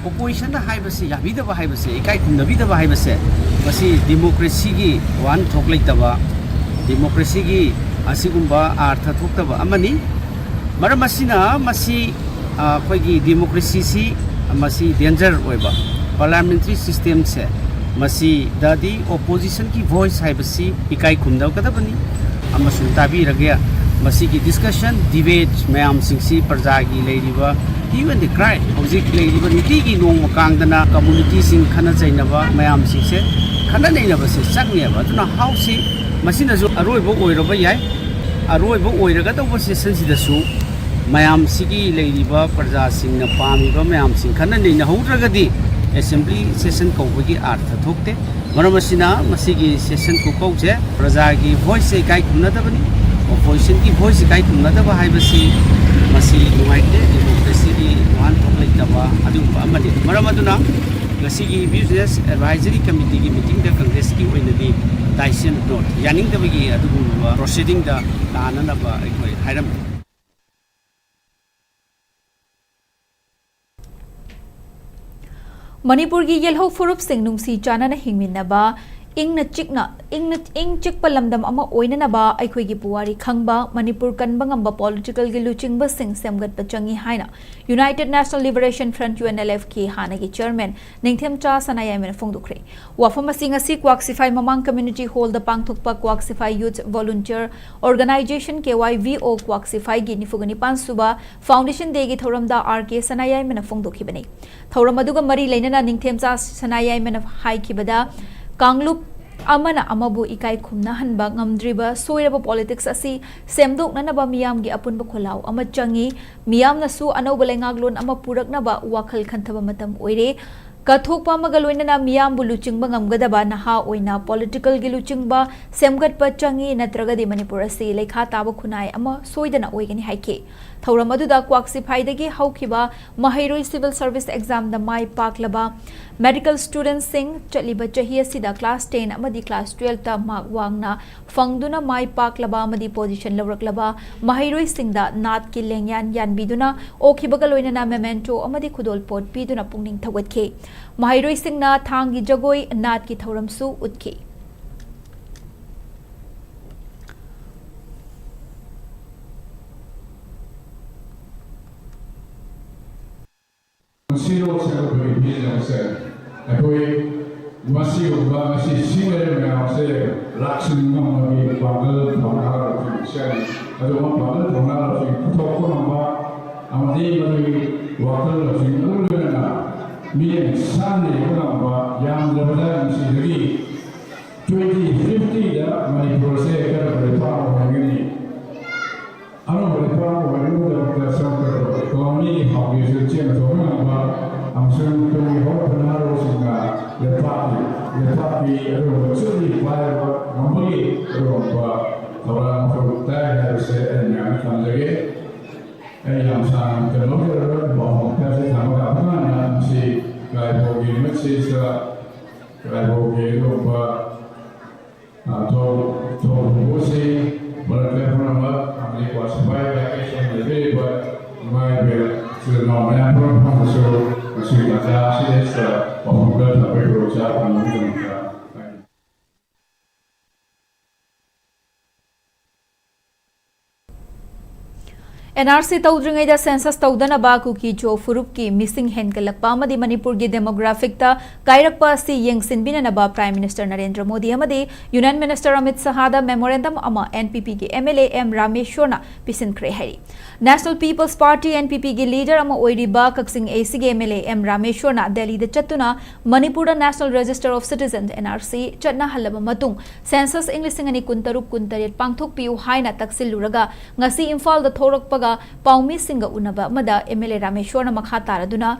Opposition ꯅ ꯍꯥꯏꯕꯁꯤ ꯌꯥꯕꯤꯗꯕ ꯍꯥꯏꯕꯁꯦ, ꯏꯀꯥꯏ ꯈꯨꯝꯅꯕꯤꯗꯕ ꯍꯥꯏꯕꯁꯦ, ꯃꯁꯤ democracy ꯒꯤ ꯋꯥꯍꯟꯊꯣꯛ ꯂꯩꯇꯕ, democracy ꯒꯤ ꯑꯁꯤꯒꯨꯝꯕ ꯑꯥꯔꯊ ꯊꯣꯛꯇꯕ ꯑꯃꯅꯤ꯫ ꯃꯔꯝ ꯑꯁꯤꯅ ꯃꯁꯤ, ꯑ, ꯑꯩꯈꯣꯏꯒꯤ democracy ꯁꯤ ꯃꯁꯤ danger ꯑꯣꯏꯕ parliamentary system ꯁꯦ, ꯃꯁꯤꯗꯗꯤ opposition ꯒꯤ voice ꯍꯥꯏꯕꯁꯤ ꯏꯀꯥꯏ ꯈꯨꯝꯅꯒꯗꯕꯅꯤ꯫ ꯑꯃꯁꯨꯡ ꯇꯥꯕꯤꯔꯒꯦ, ꯃꯁꯤꯒꯤ discussion, debate ꯃꯌꯥꯝꯁꯤꯡꯁꯤ ꯄ꯭ꯔꯖꯥꯒꯤ ꯂꯩꯔꯤꯕ hue and cry, ꯍꯧꯖꯤꯛ ꯂꯩꯔꯤꯕ ꯅꯨꯡꯇꯤꯒꯤ ꯅꯣꯡꯃ ꯀꯥꯡꯗꯅ community ꯁꯤꯡ ꯈꯠꯅ ꯆꯩꯅꯕ ꯃꯌꯥꯝꯁꯤꯡꯁꯦ, ꯈꯠꯅ ꯅꯩꯅꯕꯁꯦ ꯆꯪꯉꯦꯕ꯫ ꯑꯗꯨꯅ House ꯁꯤ ꯃꯁꯤꯅꯁꯨ ꯑꯔꯣꯏꯕ ꯑꯣꯏꯔꯕ ꯌꯥꯏ꯫ ꯑꯔꯣꯏꯕ ꯑꯣꯏꯔꯒꯗꯧꯕ session ꯁꯤꯗꯁꯨ ꯃꯌꯥꯝꯁꯤꯒꯤ ꯂꯩꯔꯤꯕ ꯄ꯭ꯔꯖꯥꯁꯤꯡꯅ ꯄꯥꯝꯃꯤꯕ ꯃꯌꯥꯝꯁꯤꯡ ꯈꯟꯅ ꯅꯩꯅꯍꯧꯗ꯭ꯔꯒꯗꯤ assembly session ꯀꯧꯕꯒꯤ ꯑꯥꯔꯊ ꯊꯣꯛꯇꯦ꯫ ꯃꯔꯝ ꯑꯁꯤꯅ ꯃꯁꯤꯒꯤ session ꯈꯨꯀꯧꯁꯦ ꯄ꯭ꯔꯖꯥꯒꯤ voice ꯁꯦ ꯏꯀꯥꯏ ꯈꯨꯝꯅꯗꯕꯅꯤ, opposition ꯒꯤ voice ꯏꯀꯥꯏ ꯈꯨꯝꯅꯗꯕ ꯍꯥꯏꯕꯁꯤ ꯃꯁꯤ ꯅꯨꯡꯉꯥꯏꯇꯦ, democracy ꯒꯤ ꯋꯥꯍꯟꯊꯣꯛ ꯂꯩꯇꯕ ꯑꯗꯨꯒꯨꯝꯕ ꯑꯃꯅꯤ꯫ ꯃꯔꯝ ꯑꯗꯨꯅ ꯉꯁꯤꯒꯤ Business Advisory Committee ꯒꯤ meeting ꯗ Congress ꯀꯤ ꯑꯣꯏꯅꯗꯤ dies and not ꯌꯥꯅꯤꯡꯗꯕꯒꯤ ꯑꯗꯨꯒꯨꯝꯂꯕ proceeding ꯗ ꯇꯥꯅꯅꯕ ꯑꯩꯈꯣꯏ ꯍꯥꯏꯔꯝꯃꯤ꯫ ꯃꯅꯤꯄꯨꯔꯒꯤ ꯌꯦꯜꯍꯧ ꯐꯨꯔꯨꯞꯁꯤꯡ ꯅꯨꯡꯁꯤ ꯆꯥꯟꯅꯅ ꯍꯤꯡꯃꯤꯟꯅꯕ ꯏꯪꯅ ꯆꯤꯛꯅ ꯏꯪꯅ ꯏꯪ ꯆꯤꯛꯄ ꯂꯝꯗꯝ ꯑꯃ ꯑꯣꯏꯅꯅꯕ ꯑꯩꯈꯣꯏꯒꯤ ꯄꯨꯋꯥꯔꯤ ꯈꯪꯕ, ꯃꯅꯤꯄꯨꯔ ꯀꯟꯕ ꯉꯝꯕ ꯄꯣꯂꯤꯇꯤꯀꯦꯜꯒꯤ ꯂꯨꯆꯤꯡꯕꯁꯤꯡ ꯁꯦꯝꯒꯠꯄ ꯆꯪꯏ ꯍꯥꯏꯅ United National Liberation Front, U N L F ꯀꯤ ꯍꯥꯟꯅꯒꯤ ꯆꯤꯌꯔꯃꯦꯟ ꯅꯤꯡꯊꯦꯝꯆꯥ ꯁꯅꯥꯌꯥꯏꯃꯅ ꯐꯣꯡꯗꯣꯛꯈ꯭ꯔꯦ꯫ ꯋꯥꯐꯝ ꯑꯁꯤ ꯉꯁꯤ ꯀ꯭ꯋꯥꯛ ꯁꯤꯐꯥꯏ ꯃꯃꯥꯡ ꯀꯝꯃ꯭ꯌꯨꯅꯤꯇꯤ ꯍꯣꯜꯗ ꯄꯥꯡꯊꯣꯛꯄ Kwak Sifai youth volunteer organisation, K Y V O, ꯀ꯭ꯋꯥꯛ ꯁꯤꯐꯥꯏꯒꯤ ꯅꯤꯐꯨꯒ ꯅꯤꯄꯥꯟ ꯁꯨꯕ ꯐꯥꯎꯟꯗꯦꯁꯟ ꯗꯦꯒꯤ ꯊꯧꯔꯝꯗ R K ꯁꯅꯥꯌꯥꯏꯃꯅ ꯐꯣꯡꯗꯣꯛꯈꯤꯕꯅꯤ꯫ ꯊꯧꯔꯝ ꯑꯗꯨꯒ ꯃꯔꯤ ꯂꯩꯅꯅ ꯅꯤꯡꯊꯦꯝꯆꯥ ꯁꯅꯥꯌꯥꯏꯃꯅ ꯍꯥꯏꯈꯤꯕꯗ, ꯀꯥꯡꯂꯨꯞ ꯑꯃꯅ ꯑꯃꯕꯨ ꯏꯀꯥꯏ ꯈꯨꯝꯅꯍꯟꯕ ꯉꯝꯗ꯭ꯔꯤꯕ ꯁꯣꯏꯔꯕ ꯄꯣꯂꯤꯇꯤꯛꯁ ꯑꯁꯤ ꯁꯦꯝꯗꯣꯛꯅꯅꯕ ꯃꯤꯌꯥꯝꯒꯤ ꯑꯄꯨꯟꯕ ꯈꯣꯜꯂꯥꯎ ꯑꯃ ꯆꯪꯏ꯫ ꯃꯤꯌꯥꯝꯅꯁꯨ ꯑꯅꯧꯕ ꯂꯩꯉꯥꯛꯂꯣꯟ ꯑꯃ ꯄꯨꯔꯛꯅꯕ ꯋꯥꯈꯜ ꯈꯟꯊꯕ ꯃꯇꯝ ꯑꯣꯏꯔꯦ꯫ ꯀꯠꯊꯣꯛꯄ ꯑꯃꯒ ꯂꯣꯏꯅꯅ ꯃꯤꯌꯥꯝꯕꯨ ꯂꯨꯆꯤꯡꯕ ꯉꯝꯒꯗꯕ ꯅꯍꯥ ꯑꯣꯏꯅ ꯄꯣꯂꯤꯇꯤꯀꯦꯜꯒꯤ ꯂꯨꯆꯤꯡꯕ ꯁꯦꯝꯒꯠꯄ ꯆꯪꯏ, ꯅꯠꯇ꯭ꯔꯒꯗꯤ ꯃꯅꯤꯄꯨꯔ ꯑꯁꯤ ꯂꯩꯈꯥ ꯇꯥꯕ ꯈꯨꯟꯅꯥꯏ ꯑꯃ ꯁꯣꯏꯗꯅ ꯑꯣꯏꯒꯅꯤ ꯍꯥꯏꯈꯤ꯫ ꯊꯧꯔꯝ ꯑꯗꯨꯗ ꯀ꯭ꯋꯥꯛ ꯁꯤꯐꯥꯏꯗꯒꯤ ꯍꯧꯈꯤꯕ ꯃꯍꯩꯔꯣꯏ ꯁꯤꯚꯤꯜ ꯁꯔꯚꯤꯁ ꯑꯦꯛꯖꯥꯝꯗ ꯃꯥꯏ ꯄꯥꯛꯂꯕ ꯃꯦꯗꯤꯀꯦꯜ ꯁ꯭ꯇꯨꯗꯦꯟꯠꯁꯤꯡ, ꯆꯠꯂꯤꯕ ꯆꯍꯤ ꯑꯁꯤꯗ ꯀ꯭ꯂꯥꯁ ꯇꯦꯟ ꯑꯃꯗꯤ ꯀ꯭ꯂꯥꯁ ꯇꯨꯌꯦꯜꯐꯇ ꯃꯥꯔꯛ ꯋꯥꯡꯅ ꯐꯪꯗꯨꯅ ꯃꯥꯏ ꯄꯥꯛꯂꯕ ꯑꯃꯗꯤ ꯄꯣꯖꯤꯁꯟ ꯂꯧꯔꯛꯂꯕ ꯃꯍꯩꯔꯣꯏꯁꯤꯡꯗ ꯅꯥꯠꯀꯤ ꯂꯦꯡꯌꯥꯟ ꯌꯥꯟꯕꯤꯗꯨꯅ ꯑꯣꯛꯈꯤꯕꯒ ꯂꯣꯏꯅꯅ ꯃꯦꯃꯦꯟꯇꯣ ꯑꯃꯗꯤ ꯈꯨꯗꯣꯜꯄꯣꯠ ꯄꯤꯗꯨꯅ ꯄꯨꯛꯅꯤꯡ ꯊꯧꯒꯠꯈꯤ꯫ ꯃꯍꯩꯔꯣꯏꯁꯤꯡꯅ ꯊꯥꯡꯒꯤ ꯖꯒꯣꯏ, ꯅꯥꯠꯀꯤ ꯊꯧꯔꯝꯁꯨ ꯎꯠꯈꯤ꯫ ꯄꯨꯟꯁꯤꯔꯣꯜ ꯁꯦꯝꯒꯠꯄꯒꯤ ꯐꯤꯖꯦꯜ ꯑꯁꯦ ꯑꯩꯈꯣꯏ ꯃꯁꯤꯒꯨꯝꯕ ꯉꯁꯤ ꯁꯤꯡꯅꯔꯤꯕ ꯃꯌꯥꯝ ꯑꯁꯦ ꯂꯥꯛꯁꯤꯟ ꯉꯝꯕꯒꯤ ꯄꯥꯡꯒꯜ ꯊꯧꯅꯥ ꯂꯧꯁꯤꯡ ꯑꯁꯤꯅꯤ꯫ ꯑꯗꯨꯒꯨꯝꯕ ꯄꯥꯡꯒꯜ ꯊꯧꯅꯥ ꯂꯧꯁꯤꯡ ꯄꯨꯊꯣꯛꯄ ꯉꯝꯕ ꯑꯃꯗꯤ ꯃꯗꯨꯒꯤ ꯋꯥꯈꯜ ꯂꯧꯁꯤꯡ ꯑꯗꯨ ꯂꯣꯏꯅꯅ ꯃꯤꯠꯌꯦꯡ ꯁꯥꯟꯅ ꯌꯦꯡꯕ ꯉꯝꯕ ꯌꯥꯝꯗ꯭ꯔꯕꯗ ꯉꯁꯤꯗꯒꯤ twenty fiftyꯗ ꯃꯅꯤꯄꯨꯔꯁꯦ ꯀꯔꯝꯕ ꯂꯩꯕꯥꯛ ꯑꯃ ꯑꯣꯏꯍꯟꯒꯅꯤ? ꯑꯅꯧꯕ ꯂꯩꯕꯥꯛ ꯑꯃ ꯑꯣꯏꯍꯟꯅꯕꯒꯤꯗꯃꯛꯇ ꯆꯪꯒꯗꯕ ꯏꯀꯣꯅꯣꯃꯤꯒꯤ ꯐꯥꯎꯟꯗꯦꯁꯟ ꯆꯦꯡꯅ ꯊꯣꯛꯄ ꯉꯝꯕ ꯑꯃꯁꯨꯡ ꯇꯨꯡꯒꯤ ꯍꯧꯔꯛꯄ ꯅꯍꯥꯔꯣꯜꯁꯤꯡꯅ ꯂꯩꯄꯥꯛꯀꯤ, ꯂꯩꯄꯥꯛꯀꯤ ꯑꯗꯨꯒꯨꯝꯕ ꯆꯠꯅ ꯄꯥꯏꯕ ꯉꯝꯕꯒꯤ ꯑꯗꯨꯒꯨꯝꯕ ꯊꯧꯔꯥꯡ ꯃꯊꯧ ꯇꯥꯏ ꯍꯥꯏꯕꯁꯦ ꯑꯩ ꯃꯌꯥꯝꯗ ꯊꯝꯖꯒꯦ꯫ ꯑꯩ ꯌꯥꯝ ꯁꯥꯡꯅ ꯃꯇꯝ ꯂꯧꯖꯔꯔꯣꯏ꯫ ꯄꯥꯎ ꯈꯔꯁꯤ ꯊꯝꯃꯒ ꯑꯃꯨꯛ ꯍꯟꯅ ꯃꯁꯤ ꯀꯥꯏꯕꯣꯒꯤ ꯅꯨꯃꯤꯠꯁꯤꯗ ꯀꯥꯏꯕꯣꯒꯤ ꯑꯗꯨꯒꯨꯝꯕ, ꯑ, ꯊꯧ-, ꯊꯧꯕꯨꯁꯤ ꯃꯔꯛꯇ ꯄꯨꯝꯅꯃꯛ ꯑꯃꯗꯤ ꯀ꯭ꯋꯥꯁꯤꯐꯥꯏ ꯂꯥꯏꯀꯦꯁꯟ ꯂꯩꯕꯤꯔꯤꯕ ꯏꯃꯥ ꯏꯕꯦꯜ ꯏꯆꯤꯜ ꯏꯅꯥꯎ ꯃꯌꯥꯝ ꯄꯨꯝꯅꯃꯛꯄꯨꯁꯨ ꯉꯁꯤꯒꯤ ꯇꯥꯟꯖꯥ ꯑꯁꯤꯗꯩꯁꯤꯗ ꯋꯥꯐꯝꯗ ꯊꯝꯕꯒꯤ ꯈꯨꯗꯣꯡꯆꯥꯕ ꯐꯪꯕꯒꯤꯗꯃꯛꯇ ꯑꯦꯟ ꯑꯥꯔ ꯁꯤ ꯇꯧꯗ꯭ꯔꯤꯉꯩꯗ ꯁꯦꯟꯁꯁ ꯇꯧꯗꯅꯕ ꯀꯨꯀꯤ ꯖꯣ ꯐꯨꯔꯨꯞꯀꯤ ꯃꯤꯁꯤꯡ ꯍꯦꯟꯒꯠꯂꯛꯄ ꯑꯃꯗꯤ ꯃꯅꯤꯄꯨꯔꯒꯤ ꯗꯦꯃꯣꯒ꯭ꯔꯥꯐꯤꯛꯇ ꯀꯥꯏꯔꯛꯄ ꯑꯁꯤ ꯌꯦꯡꯁꯤꯟꯕꯤꯅꯅꯕ ꯄ꯭ꯔꯥꯏꯝ ꯃꯤꯅꯤꯁꯇꯔ ꯅꯔꯦꯟꯗ꯭ꯔ ꯃꯣꯗꯤ ꯑꯃꯗꯤ ꯌꯨꯅꯤꯌꯟ ꯃꯤꯅꯤꯁꯇꯔ ꯑꯃꯤꯠ ꯁꯍꯥꯗ ꯃꯦꯃꯣꯔꯦꯟꯗꯝ ꯑꯃ ꯑꯦꯟ ꯄꯤ ꯄꯤꯒꯤ ꯑꯦꯝ ꯑꯦꯜ ꯑꯦ ꯑꯦꯝ ꯔꯥꯃꯦꯁ꯭ꯋꯔꯅ ꯄꯤꯁꯤꯟꯈ꯭ꯔꯦ ꯍꯥꯏꯔꯤ꯫ National People's Party, N P ꯄꯤꯒꯤ ꯂꯤꯗꯔ ꯑꯃ ꯑꯣꯏꯔꯤꯕ ꯀꯛꯆꯤꯡ ꯑꯦ ꯁꯤꯒꯤ ꯑꯦꯝ ꯑꯦꯜ ꯑꯦ ꯑꯦꯝ ꯔꯥꯃꯦꯁ꯭ꯋꯔꯅ ꯗꯦꯜꯂꯤꯗ ꯆꯠꯇꯨꯅ ꯃꯅꯤꯄꯨꯔꯗ National Register of Citizens, N R C, ꯆꯠꯅꯍꯜꯂꯕ ꯃꯇꯨꯡ ꯁꯦꯟꯁꯁ ꯏꯪ ꯂꯤꯁꯤꯡ ꯑꯅꯤ ꯀꯨꯟꯇꯔꯨꯛ ꯀꯨꯟꯇꯔꯦꯠ ꯄꯥꯡꯊꯣꯛꯄꯤꯌꯨ ꯍꯥꯏꯅ ꯇꯛꯁꯤꯜꯂꯨꯔꯒ ꯉꯁꯤ ꯏꯝꯐꯥꯜꯗ ꯊꯣꯔꯛꯄꯒ ꯄꯥꯎꯃꯤꯁꯤꯡꯒ ꯎꯅꯕ ꯑꯃꯗ ꯑꯦꯝ ꯑꯦꯜ ꯑꯦ ꯔꯥꯃꯦꯁ꯭ꯋꯔꯅ ꯃꯈꯥ ꯇꯥꯔꯗꯨꯅ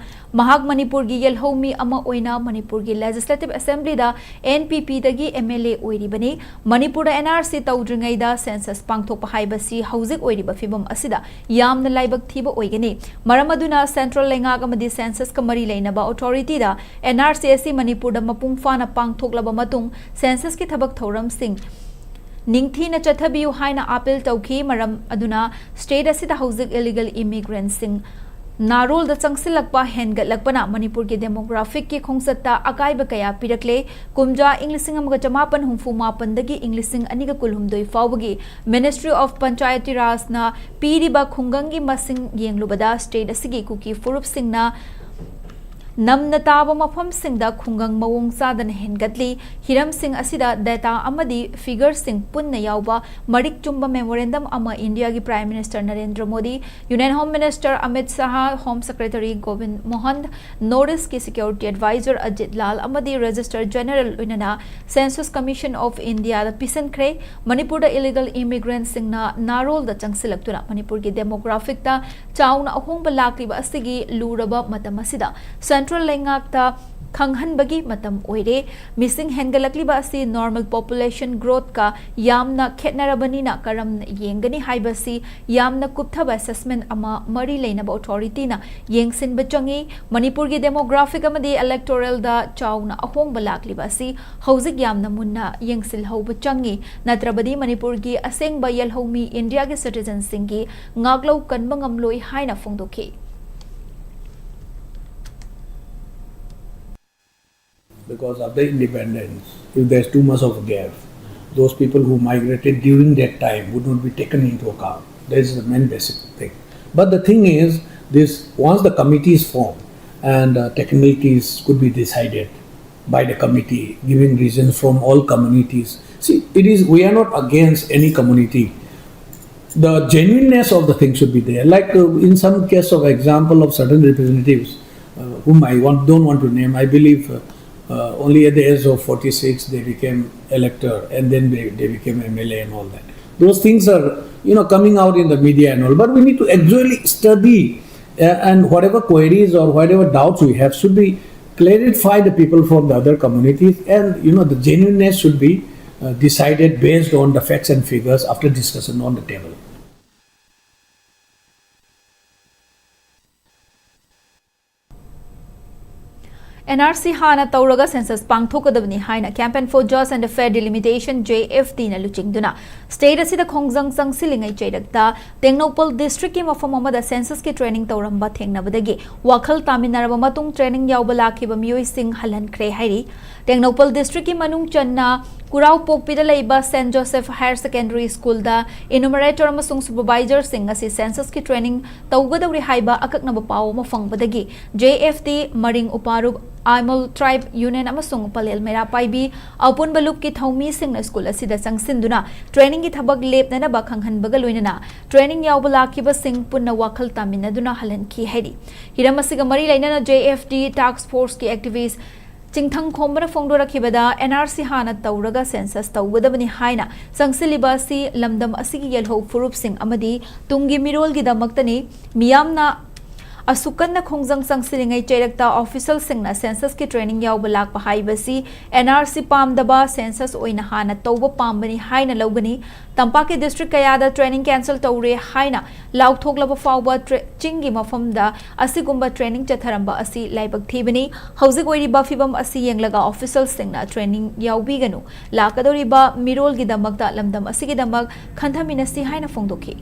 ꯃꯍꯥꯛ ꯃꯅꯤꯄꯨꯔꯒꯤ ꯌꯦꯜꯍꯧꯃꯤ ꯑꯃ ꯑꯣꯏꯅ ꯃꯅꯤꯄꯨꯔꯒꯤ ꯂꯦꯖꯤꯁꯂꯦꯇꯤꯚ ꯑꯦꯁꯦꯝꯕ꯭ꯂꯤꯗ ꯑꯦꯟ ꯄꯤ ꯄꯤꯗꯒꯤ ꯑꯦꯝ ꯑꯦꯜ ꯑꯦ ꯑꯣꯏꯔꯤꯕꯅꯤ꯫ ꯃꯅꯤꯄꯨꯔꯗ ꯑꯦꯟ ꯑꯥꯔ ꯁꯤ ꯇꯧꯗ꯭ꯔꯤꯉꯩꯗ ꯁꯦꯟꯁꯁ ꯄꯥꯡꯊꯣꯛꯄ ꯍꯥꯏꯕꯁꯤ ꯍꯧꯖꯤꯛ ꯑꯣꯏꯔꯤꯕ ꯐꯤꯕꯝ ꯑꯁꯤꯗ ꯌꯥꯝꯅ ꯂꯥꯏꯕꯛ ꯊꯤꯕ ꯑꯣꯏꯒꯅꯤ꯫ ꯃꯔꯝ ꯑꯗꯨꯅ ꯁꯦꯟꯇ꯭ꯔꯦꯜ ꯂꯩꯉꯥꯛ ꯑꯃꯗꯤ ꯁꯦꯟꯁꯁꯀ ꯃꯔꯤ ꯂꯩꯅꯕ ꯑꯣꯊꯣꯔꯤꯇꯤꯗ ꯑꯦꯟ ꯑꯥꯔ ꯁꯤ ꯑꯁꯤ ꯃꯅꯤꯄꯨꯔꯗ ꯃꯄꯨꯡ ꯐꯥꯅ ꯄꯥꯡꯊꯣꯛꯂꯕ ꯃꯇꯨꯡ ꯁꯦꯟꯁꯁꯀꯤ ꯊꯕꯛ ꯊꯧꯔꯝꯁꯤꯡ ꯅꯤꯡꯊꯤꯅ ꯆꯠꯊꯕꯤꯌꯨ ꯍꯥꯏꯅ ꯑꯥꯄꯤꯜ ꯇꯧꯈꯤ꯫ ꯃꯔꯝ ꯑꯗꯨꯅ ꯁ꯭ꯇꯦꯠ ꯑꯁꯤꯗ ꯍꯧꯖꯤꯛ ꯏꯂꯤꯒꯦꯜ ꯏꯃꯤꯒ꯭ꯔꯦꯟꯠꯁꯤꯡ ꯅꯥꯔꯣꯜꯗ ꯆꯪꯁꯤꯜꯂꯛꯄ ꯍꯦꯟꯒꯠꯂꯛꯄꯅ ꯃꯅꯤꯄꯨꯔꯒꯤ ꯗꯦꯃꯣꯒ꯭ꯔꯥꯐꯤꯛꯀꯤ ꯈꯣꯡꯆꯠꯇ ꯑꯀꯥꯏꯕ ꯀꯌꯥ ꯄꯤꯔꯛꯂꯦ꯫ ꯀꯨꯝꯖꯥ ꯏꯪ ꯂꯤꯁꯤꯡ ꯑꯃꯒ ꯆꯃꯥꯄꯟ ꯍꯨꯝꯐꯨ ꯃꯥꯄꯟꯗꯒꯤ ꯏꯪ ꯂꯤꯁꯤꯡ ꯑꯅꯤꯒ ꯀꯨꯟꯍꯨꯝꯗꯣꯏ ꯐꯥꯎꯕꯒꯤ Ministry of Panchayati Rajꯅ ꯄꯤꯔꯤꯕ ꯈꯨꯡꯒꯪꯒꯤ ꯃꯁꯤꯡ ꯌꯦꯡꯂꯨꯕꯗ ꯁ꯭ꯇꯦꯠ ꯑꯁꯤꯒꯤ ꯀꯨꯀꯤ ꯐꯨꯔꯨꯞꯁꯤꯡꯅ ꯅꯝꯅ ꯇꯥꯕ ꯃꯐꯝꯁꯤꯡꯗ ꯈꯨꯡꯒꯪ ꯃꯑꯣꯡ ꯆꯥꯗꯅ ꯍꯦꯟꯒꯠꯂꯤ꯫ ꯍꯤꯔꯝꯁꯤꯡ ꯑꯁꯤꯗ ꯗꯦꯇꯥ ꯑꯃꯗꯤ ꯐꯤꯒꯔꯁꯤꯡ ꯄꯨꯟꯅ ꯌꯥꯎꯕ ꯃꯔꯤꯛ ꯆꯨꯝꯕ ꯃꯦꯃꯣꯔꯦꯟꯗꯝ ꯑꯃ ꯏꯟꯗꯤꯌꯥꯒꯤ prime minister Narendra Modi, union home minister Amit Shah, home secretary ꯒꯣꯕꯤꯟ ꯃꯣꯍꯟ, ꯅꯣꯔꯠ ꯏꯁ꯭ꯠꯀꯤ ꯁꯦꯀ꯭ꯌꯨꯔꯤꯇꯤ ꯑꯦꯗꯚꯥꯏꯖꯔ ꯑꯖꯤꯠ ꯂꯥꯜ ꯑꯃꯗꯤ ꯔꯦꯖꯤꯁꯇꯔ ꯖꯦꯅꯔꯦꯜ ꯂꯣꯏꯅꯅ ꯁꯦꯟꯁꯁ ꯀꯃꯤꯁꯟ ꯑꯣꯐ ꯏꯟꯗꯤꯌꯥꯗ ꯄꯤꯁꯤꯟꯈ꯭ꯔꯦ꯫ ꯃꯅꯤꯄꯨꯔꯗ ꯏꯂꯤꯒꯦꯜ ꯏꯃꯤꯒ꯭ꯔꯦꯟꯠꯁꯤꯡꯅ ꯅꯥꯔꯣꯜꯗ ꯆꯪꯁꯤꯜꯂꯛꯇꯨꯅ ꯃꯅꯤꯄꯨꯔꯒꯤ ꯗꯦꯃꯣꯒ꯭ꯔꯥꯐꯤꯛꯇ ꯆꯥꯎꯅ ꯑꯍꯣꯡꯕ ꯂꯥꯛꯂꯤꯕ ꯑꯁꯤꯒꯤ ꯂꯨꯔꯕ ꯃꯇꯝ ꯑꯁꯤꯗ ꯁꯦꯟꯇ꯭ꯔꯦꯜ ꯂꯩꯉꯥꯛꯇ ꯈꯪꯍꯟꯕꯒꯤ ꯃꯇꯝ ꯑꯣꯏꯔꯦ꯫ ꯃꯤꯁꯤꯡ ꯍꯦꯟꯒꯠꯂꯛꯂꯤꯕ ꯑꯁꯤ ꯅꯣꯔꯃꯦꯜ ꯄꯣꯄꯨꯂꯦꯁꯟ ꯒ꯭ꯔꯣꯊꯀ ꯌꯥꯝꯅ ꯈꯦꯠꯅꯔꯕꯅꯤꯅ ꯀꯔꯝꯅ ꯌꯦꯡꯒꯅꯤ ꯍꯥꯏꯕꯁꯤ ꯌꯥꯝꯅ ꯀꯨꯞꯊꯕ ꯑꯦꯁꯦꯁꯃꯦꯟꯠ ꯑꯃ ꯃꯔꯤ ꯂꯩꯅꯕ ꯑꯣꯊꯣꯔꯤꯇꯤꯅ ꯌꯦꯡꯁꯤꯟꯕ ꯆꯪꯏ꯫ ꯃꯅꯤꯄꯨꯔꯒꯤ ꯗꯦꯃꯣꯒ꯭ꯔꯥꯐꯤꯛ ꯑꯃꯗꯤ ꯏꯂꯦꯛꯇꯣꯔꯦꯜꯗ ꯆꯥꯎꯅ ꯑꯍꯣꯡꯕ ꯂꯥꯛꯂꯤꯕ ꯑꯁꯤ ꯍꯧꯖꯤꯛ ꯌꯥꯝꯅ ꯃꯨꯟꯅ ꯌꯦꯡꯁꯤꯜꯍꯧꯕ ꯆꯪꯏ, ꯅꯠꯇ꯭ꯔꯕꯗꯤ ꯃꯅꯤꯄꯨꯔꯒꯤ ꯑꯁꯦꯡꯕ ꯌꯦꯜꯍꯧꯃꯤ ꯏꯟꯗꯤꯌꯥꯒꯤ ꯁꯤꯇꯤꯖꯟꯁꯤꯡꯒꯤ ꯉꯥꯛꯂꯧ ꯀꯟꯕ ꯉꯝꯂꯣꯏ ꯍꯥꯏꯅ ꯐꯣꯡꯗꯣꯛꯈꯤ꯫ Because of the independence, if there's too much of a gap, those people who migrated during that time would not be taken into account. That is the main basic thing. But the thing is, this once the committee is formed and uh, technicalities could be decided by the committee, giving reasons from all communities. See, it is, we are not against any community. The genuineness of the thing should be there. Like uh, in some case of example of certain representatives uh, whom I want, don't want to name, I believe uh, uh, only at the age of forty-six they became elector and then they, they became M L A and all that. Those things are, you know, coming out in the media and all. But we need to actually study uh, and whatever queries or whatever doubts we have should be clarify the people from the other communities, and you know, the genuineness should be uh, decided based on the facts and figures after discussion on the table. N R C ꯍꯥꯟꯅ ꯇꯧꯔꯒ census ꯄꯥꯡꯊꯣꯛꯀꯗꯕꯅꯤ ꯍꯥꯏꯅ Campaign for Just and Fair Delimitation, J F D ꯅ ꯂꯨꯆꯤꯡꯗꯨꯅ state ꯑꯁꯤꯗ ꯈꯣꯡꯖꯪ ꯆꯪꯁꯤꯜꯂꯤꯉꯩ ꯆꯩꯔꯛꯇ ꯇꯦꯡꯅꯧꯄꯜ ꯗꯤꯁꯇ꯭ꯔꯤꯛꯀꯤ ꯃꯐꯝ ꯑꯃꯗ ꯁꯦꯟꯁꯁꯀꯤ ꯇ꯭ꯔꯦꯅꯤꯡ ꯇꯧꯔꯝꯕ ꯊꯦꯡꯅꯕꯗꯒꯤ ꯋꯥꯈꯜ ꯇꯥꯃꯤꯟꯅꯔꯕ ꯃꯇꯨꯡ ꯇ꯭ꯔꯦꯅꯤꯡ ꯌꯥꯎꯕ ꯂꯥꯛꯈꯤꯕ ꯃꯤꯑꯣꯏꯁꯤꯡ ꯍꯜꯍꯟꯈ꯭ꯔꯦ ꯍꯥꯏꯔꯤ꯫ ꯇꯦꯡꯅꯧꯄꯜ ꯗꯤꯁꯇ꯭ꯔꯤꯛꯀꯤ ꯃꯅꯨꯡ ꯆꯟꯅ ꯀꯨꯔꯥꯎꯄꯣꯛꯄꯤꯗ ꯂꯩꯕ ꯁꯦꯟꯠ ꯖꯣꯁꯦꯐ ꯍꯥꯌꯔ ꯁꯦꯀꯦꯟꯗꯔꯤ ꯁ꯭ꯀꯨꯜꯗ ꯏꯅꯨꯃꯔꯦꯇꯔ ꯑꯃꯁꯨꯡ ꯁꯨꯄꯔꯚꯥꯏꯖꯔꯁꯤꯡ ꯑꯁꯤ ꯁꯦꯟꯁꯁꯀꯤ ꯇ꯭ꯔꯦꯅꯤꯡ ꯇꯧꯒꯗꯧꯔꯤ ꯍꯥꯏꯕ ꯑꯀꯛꯅꯕ ꯄꯥꯎ ꯑꯃ ꯐꯪꯕꯗꯒꯤ J F D, ꯃꯔꯤꯡ ꯎꯄꯥꯔꯨꯞ, ꯑꯥꯏꯃꯣꯜ ꯇ꯭ꯔꯥꯏꯕ ꯌꯨꯅꯤꯌꯟ ꯑꯃꯁꯨꯡ ꯄꯂꯦꯜ ꯃꯩꯔꯥ ꯄꯥꯏꯕꯤ ꯑꯄꯨꯟꯕ ꯂꯨꯞꯀꯤ ꯊꯧꯃꯤꯁꯤꯡꯅ ꯁ꯭ꯀꯨꯜ ꯑꯁꯤꯗ ꯆꯪꯁꯤꯟꯗꯨꯅ ꯇ꯭ꯔꯦꯅꯤꯡꯒꯤ ꯊꯕꯛ ꯂꯦꯞꯅꯅꯕ ꯈꯪꯍꯟꯕꯒ ꯂꯣꯏꯅꯅ ꯇ꯭ꯔꯦꯅꯤꯡ ꯌꯥꯎꯕ ꯂꯥꯛꯈꯤꯕꯁꯤꯡ ꯄꯨꯟꯅ ꯋꯥꯈꯜ ꯇꯥꯃꯤꯟꯅꯗꯨꯅ ꯍꯜꯍꯟꯈꯤ ꯍꯥꯏꯔꯤ꯫ ꯍꯤꯔꯝ ꯑꯁꯤꯒ ꯃꯔꯤ ꯂꯩꯅꯅ J F D task force ꯀꯤ activist ꯆꯤꯡꯊꯪ ꯈꯣꯝꯕꯅ ꯐꯣꯡꯗꯣꯔꯛꯈꯤꯕꯗ, N R C ꯍꯥꯟꯅ ꯇꯧꯔꯒ ꯁꯦꯟꯁꯁ ꯇꯧꯒꯗꯕꯅꯤ ꯍꯥꯏꯅ ꯆꯪꯁꯤꯜꯂꯤꯕ ꯑꯁꯤ ꯂꯝꯗꯝ ꯑꯁꯤꯒꯤ ꯌꯦꯜꯍꯧ ꯐꯨꯔꯨꯞꯁꯤꯡ ꯑꯃꯗꯤ ꯇꯨꯡꯒꯤ ꯃꯤꯔꯣꯜꯒꯤꯗꯃꯛꯇꯅꯤ꯫ ꯃꯤꯌꯥꯝꯅ ꯑꯁꯨꯛ ꯀꯟꯅ ꯈꯣꯡꯖꯪ ꯆꯪꯁꯤꯜꯂꯤꯉꯩ ꯆꯩꯔꯛꯇ ꯑꯣꯐꯤꯁꯦꯜꯁꯤꯡꯅ ꯁꯦꯟꯁꯁꯀꯤ ꯇ꯭ꯔꯦꯅꯤꯡ ꯌꯥꯎꯕ ꯂꯥꯛꯄ ꯍꯥꯏꯕꯁꯤ N R C ꯄꯥꯝꯗꯕ, ꯁꯦꯟꯁꯁ ꯑꯣꯏꯅ ꯍꯥꯟꯅ ꯇꯧꯕ ꯄꯥꯝꯕꯅꯤ ꯍꯥꯏꯅ ꯂꯧꯒꯅꯤ꯫ ꯇꯝꯄꯥꯛꯀꯤ ꯗꯤꯁꯇ꯭ꯔꯤꯛ ꯀꯌꯥꯗ ꯇ꯭ꯔꯦꯅꯤꯡ ꯀꯦꯟꯁꯦꯜ ꯇꯧꯔꯦ ꯍꯥꯏꯅ ꯂꯥꯎꯊꯣꯛꯂꯕ ꯐꯥꯎꯕ ꯇ꯭ꯔꯦ-, ꯆꯤꯡꯒꯤ ꯃꯐꯝꯗ ꯑꯁꯤꯒꯨꯝꯕ ꯇ꯭ꯔꯦꯅꯤꯡ ꯆꯠꯊꯔꯝꯕ ꯑꯁꯤ ꯂꯥꯏꯕꯛ ꯊꯤꯕꯅꯤ꯫ ꯍꯧꯖꯤꯛ ꯑꯣꯏꯔꯤꯕ ꯐꯤꯚꯝ ꯑꯁꯤ ꯌꯦꯡꯂꯒ ꯑꯣꯐꯤꯁꯦꯜꯁꯤꯡꯅ ꯇ꯭ꯔꯦꯅꯤꯡ ꯌꯥꯎꯕꯤꯒꯅꯨ꯫ ꯂꯥꯛꯀꯗꯧꯔꯤꯕ ꯃꯤꯔꯣꯜꯒꯤꯗꯃꯛꯇ ꯂꯝꯗꯝ ꯑꯁꯤꯒꯤꯗꯃꯛ ꯈꯟꯊꯃꯤꯟꯅꯁꯤ ꯍꯥꯏꯅ ꯐꯣꯡꯗꯣꯛꯈꯤ꯫